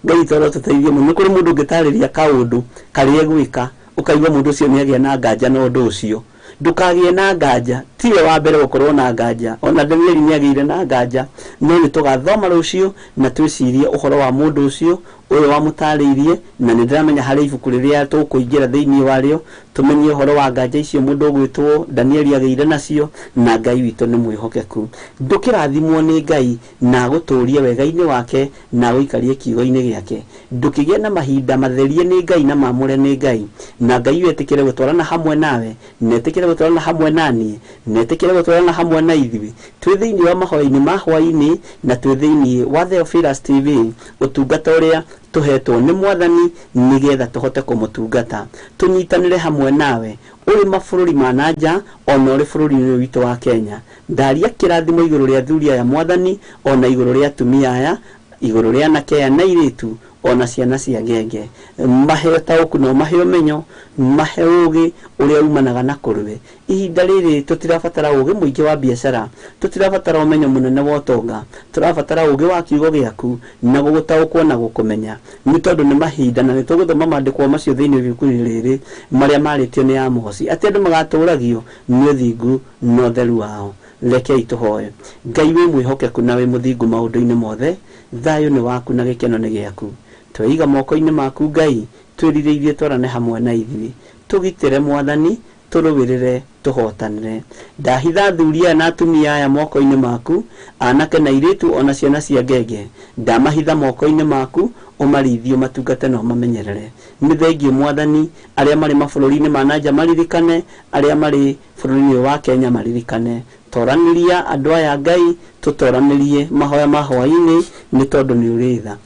Ngai toro tũteithie mũno. Nĩ kũrĩ mũndũ ũngĩtarĩria kaũndũ karĩa egwĩka, ũkaigua mũndũ ũcio nĩagĩa na nganja na ũndũ ũcio. Ndũkagĩe na nganja, tiwe wa mbere gũkorwo na nganja, ona Danieli nĩagĩire na nganja. No nĩ tũgathoma rũciũ na twĩcirie ũhoro wa mũndũ ũcio ũyũ wamũtarĩirie, na nĩ ndĩramenya harĩ ibuku rĩrĩa tũkũingĩra thĩinĩ warĩo tũmenye ũhoro wa nganja icio mũndũ ũgwĩtwo Danieli agĩire nacio, na Ngai witũ nĩ mwĩhokeku. Ndũkĩrathimwo nĩ Ngai na agũtũrie wega-inĩ wake na agũikarie kiugo-inĩ gĩake. Ndũkĩgĩe na mahinda matherie nĩ Ngai na mamũre nĩ Ngai, na Ngai wetĩkĩre gũtwarana hamwe nawe, na etĩkĩre gũtwarana hamwe na niĩ, na etĩkĩre gũtwarana hamwe na ithuĩ twĩ thĩinĩ wa mahoya-inĩ ma hwaĩ-inĩ, na twĩ thĩinĩ wa Theophilus TV, ũtungata ũrĩa tũhetwo nĩ Mwathani nĩgetha tũhote kũmũtungata. Tũnyitanĩre hamwe nawe ũrĩ mabũrũri ma na nja ona ũrĩ bũrũri-inĩ ũyũ witũ wa Kenya. Ndaria kĩrathimo igũrũ rĩa athuri aya Mwathani, ona igũrũ rĩa atumia aya, igũrũ rĩa anake aya na airĩtu, ona ciana cia ngenge. Mahe ũtaũku na ũmahe ũmenyo, mahe ũgĩ ũrĩa umanaga na kũrĩ. Ihinda rĩrĩ tũtirabatara ũgĩ mũingĩ wa biacara, tũtirabatara ũmenyo mũnene wa ũtonga, tũrabatara ũgĩ wa kiugo gĩaku na gũgũtaũkwo na gũkũmenya, nĩ tondũ nĩ mahinda na nĩ tũgũthoma maandĩko macio thĩinĩ wa ibuku-inĩ rĩrĩ marĩa marĩtio nĩ Amosi, atĩ andũ magatũragio nĩ ũthingu na ũtheru wao. Rekei tũhoe. Ngai wĩ mwĩhokeku na wĩ mũthingu maũndũ-inĩ mothe, thayũ nĩ waku na gĩkeno nĩ gĩaku. Tweiga moko-inĩ maku Ngai, twĩrirĩirie twarane hamwe na ithuĩ. Tũgitĩre Mwathani, tũrũĩrĩre, tũhotanĩre. Ndahitha athuri aya na atumia aya moko-inĩ maku, anake na airĩtu ona ciana cia ngenge. Ndamahitha moko-inĩ maku, ũmarĩithie, ũmatungate na ũmamenyerere. Nĩ thengiũ Mwathani, arĩa marĩ mabũrũri-inĩ ma na nja maririkane, arĩa marĩ bũrũri-inĩ ũyũ wa Kenya maririkane. Toranĩria andũ aya Ngai, tũtoranĩrie mahoya ma hwaĩ-inĩ, nĩ tondũ nĩ ũrĩ tha.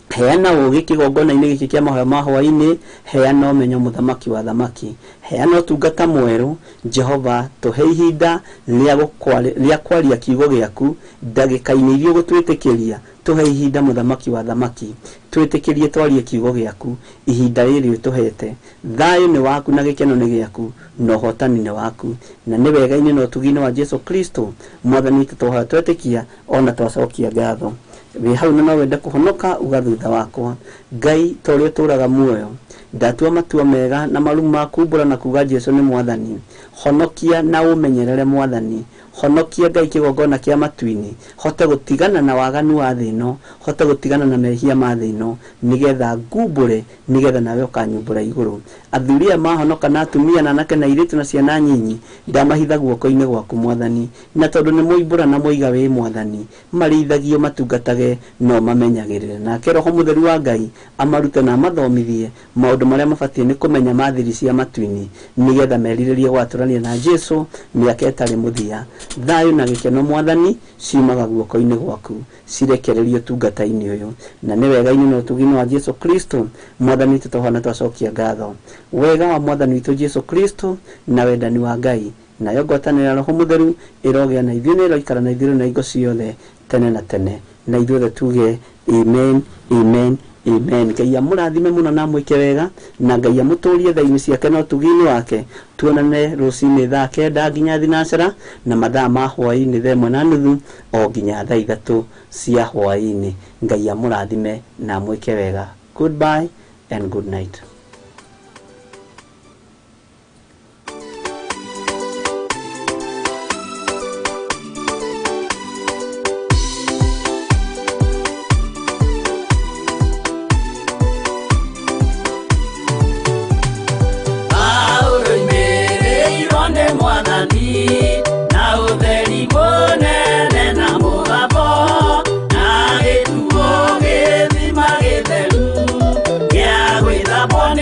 Heana ũgĩ kĩgongona-inĩ gĩkĩ kĩa mahoya ma hwaĩ-inĩ, heana ũmenyo mũthamaki wa thamaki, heana ũtungata mwerũ. Jehova, tũhe ihinda rĩa kwaria kiugo gĩaku ndagĩka-inĩ iria ũgũtwĩtĩkĩria. Tũhe ihinda mũthamaki wa thamaki, twĩtĩkĩrie twarie kiugo gĩaku ihinda rĩrĩ ũtũhete. Thayũ nĩ waku na gĩkeno nĩ gĩaku na ũhotani nĩ waku, na nĩ wega-inĩ na ũtugi-inĩ wa Jesu Kristo Mwathani witũ twahoya twetĩkia ona twacokia ngatho. Wĩ hau na no wende kũhonoka, uga thutha wakwa, Ngai ta ũrĩa ũtũũraga muoyo, ndatua matua mega na marumu ma kumbũra na kuga Jesu nĩ Mwathani. Honokia na ũmenyerere Mwathani. Honokia Ngai kĩgongona kĩa matu-inĩ, hote gũtigana na waganu wa thĩ ĩno, hote gũtigana na mehia ma thĩ ĩno, nĩgetha ngumbũre, nĩgetha nawe ũkanyumbũra igũrũ. Athuri aya mahonoka na atumia na anake na airĩtu na ciana nyinyi, ndamahitha guoko-inĩ gwaku Mwathani, na tondũ nĩ moimbũra na moiga wĩ Mwathani, marĩithagio matungatage no mamenyagĩrĩre. Nake Roho Mũtheru wa Ngai amarute na amathomithie maũndũ marĩa mabatiĩ nĩ kũmenya ma thiri cia matu-inĩ, nĩgetha merirĩrie gwatũrania na Jesu mĩaka ĩtarĩ mũthia. Thayũ na gĩkeno Mwathani ciumaga guoko-inĩ gwaku, cirekererio ũtungata-inĩ ũyũ, na nĩ wega-inĩ na ũtugi-inĩ wa Jesu Kristo Mwathani witũ twahoya twacokia ngatho. Wega wa Mwathani witũ Jesu Kristo na wendani wa Ngai nayo ngwatanĩro ya Roho Mũtheru ĩrogĩa na ithuĩ na ĩroikara na ithuĩ na hingo ciothe tene na tene, na ithuothe tuge amen, amen, amen. Ngai amũrathime mũno na amwĩke wega, na Ngai amũtũrie tha-inĩ ciake na ũtugi-inĩ wake. Tuonane rũcinĩ thaa 9 nginya thinacara, na mathaa ma hwaĩ-inĩ thaa 1:30 o nginya thaa 3 cia hwaĩ-inĩ. Ngai amũrathime na amwĩke wega. Goodbye and good night. Gĩthima gĩtheru gĩa gwĩthambwo.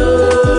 Jesu.